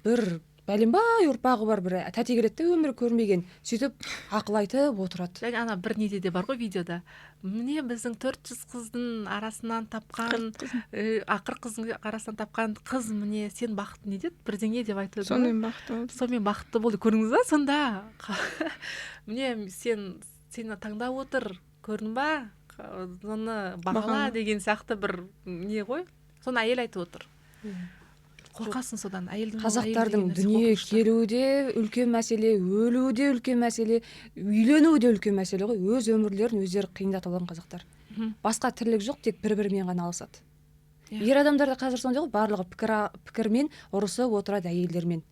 бір бәленбай ұрпағы бар бір тәте келеді де, өмірі көрмеген, сөйтіп ақыл айтып отырады. Және ана бір неде де бар ғой, видеода, міне, біздің 400 қыздың арасынан тапқан, 40 қыздың арасынан тапқан қыз, міне, сен бақытты, не деді, бірдеңе деп айтып еді ғой. Сонымен бақытты болды. Сонымен бақытты болды, көрдіңіз ба? Сонда міне, сені таңдап отыр, көрдің ба, оны бағала Бағала. деген сияқты бір не ғой, соны әйел айтып отыр. Қорқасың содан, әйелдің, ол әйел Қазақтардың деген нәрсе дүниеге қорқынышты. Келуі де үлкен мәселе, өлуі де үлкен мәселе, үйленуі де үлкен мәселе ғой. Өз өмірлерін өздері қиындатып алған қазақтар. Басқа тірлік жоқ, тек бір бірімен ғана алысады. Ер адамдар да қазір сондай ғой, барлығы пікірмен ұрысып отырады әйелдермен.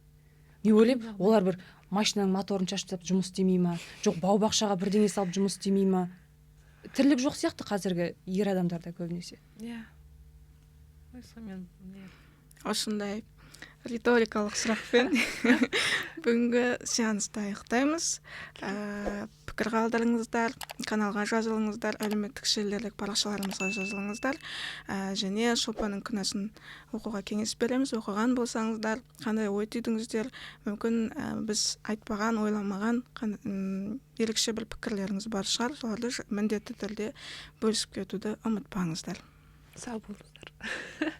Мен ойлаймын, Жағдай. олар бір машинаның моторын шашып тастап жұмыс істемей ма, жоқ, бау бақшаға бірдеңе салып жұмыс істемей ма? Тірлік жоқ сияқты қазіргі ер адамдарда көбінесе. Иә. Ой, сонымен не. Осындай риторикалық сұрақпен бүгінгі сеансты аяқтаймыз. Пікір қалдырыңыздар, каналға жазылыңыздар, әлеуметтік желілердегі парақшаларымызға жазылыңыздар. Және «Шолпанның күнәсін» оқуға кеңес береміз. Оқыған болсаңыздар, қандай ой түйдіңіздер, мүмкін, біз айтпаған, ойламаған ерекше бір пікірлеріңіз бар шығар, соларды міндетті түрде бөлісіп кетуді ұмытпаңыздар. Сау болыңыздар.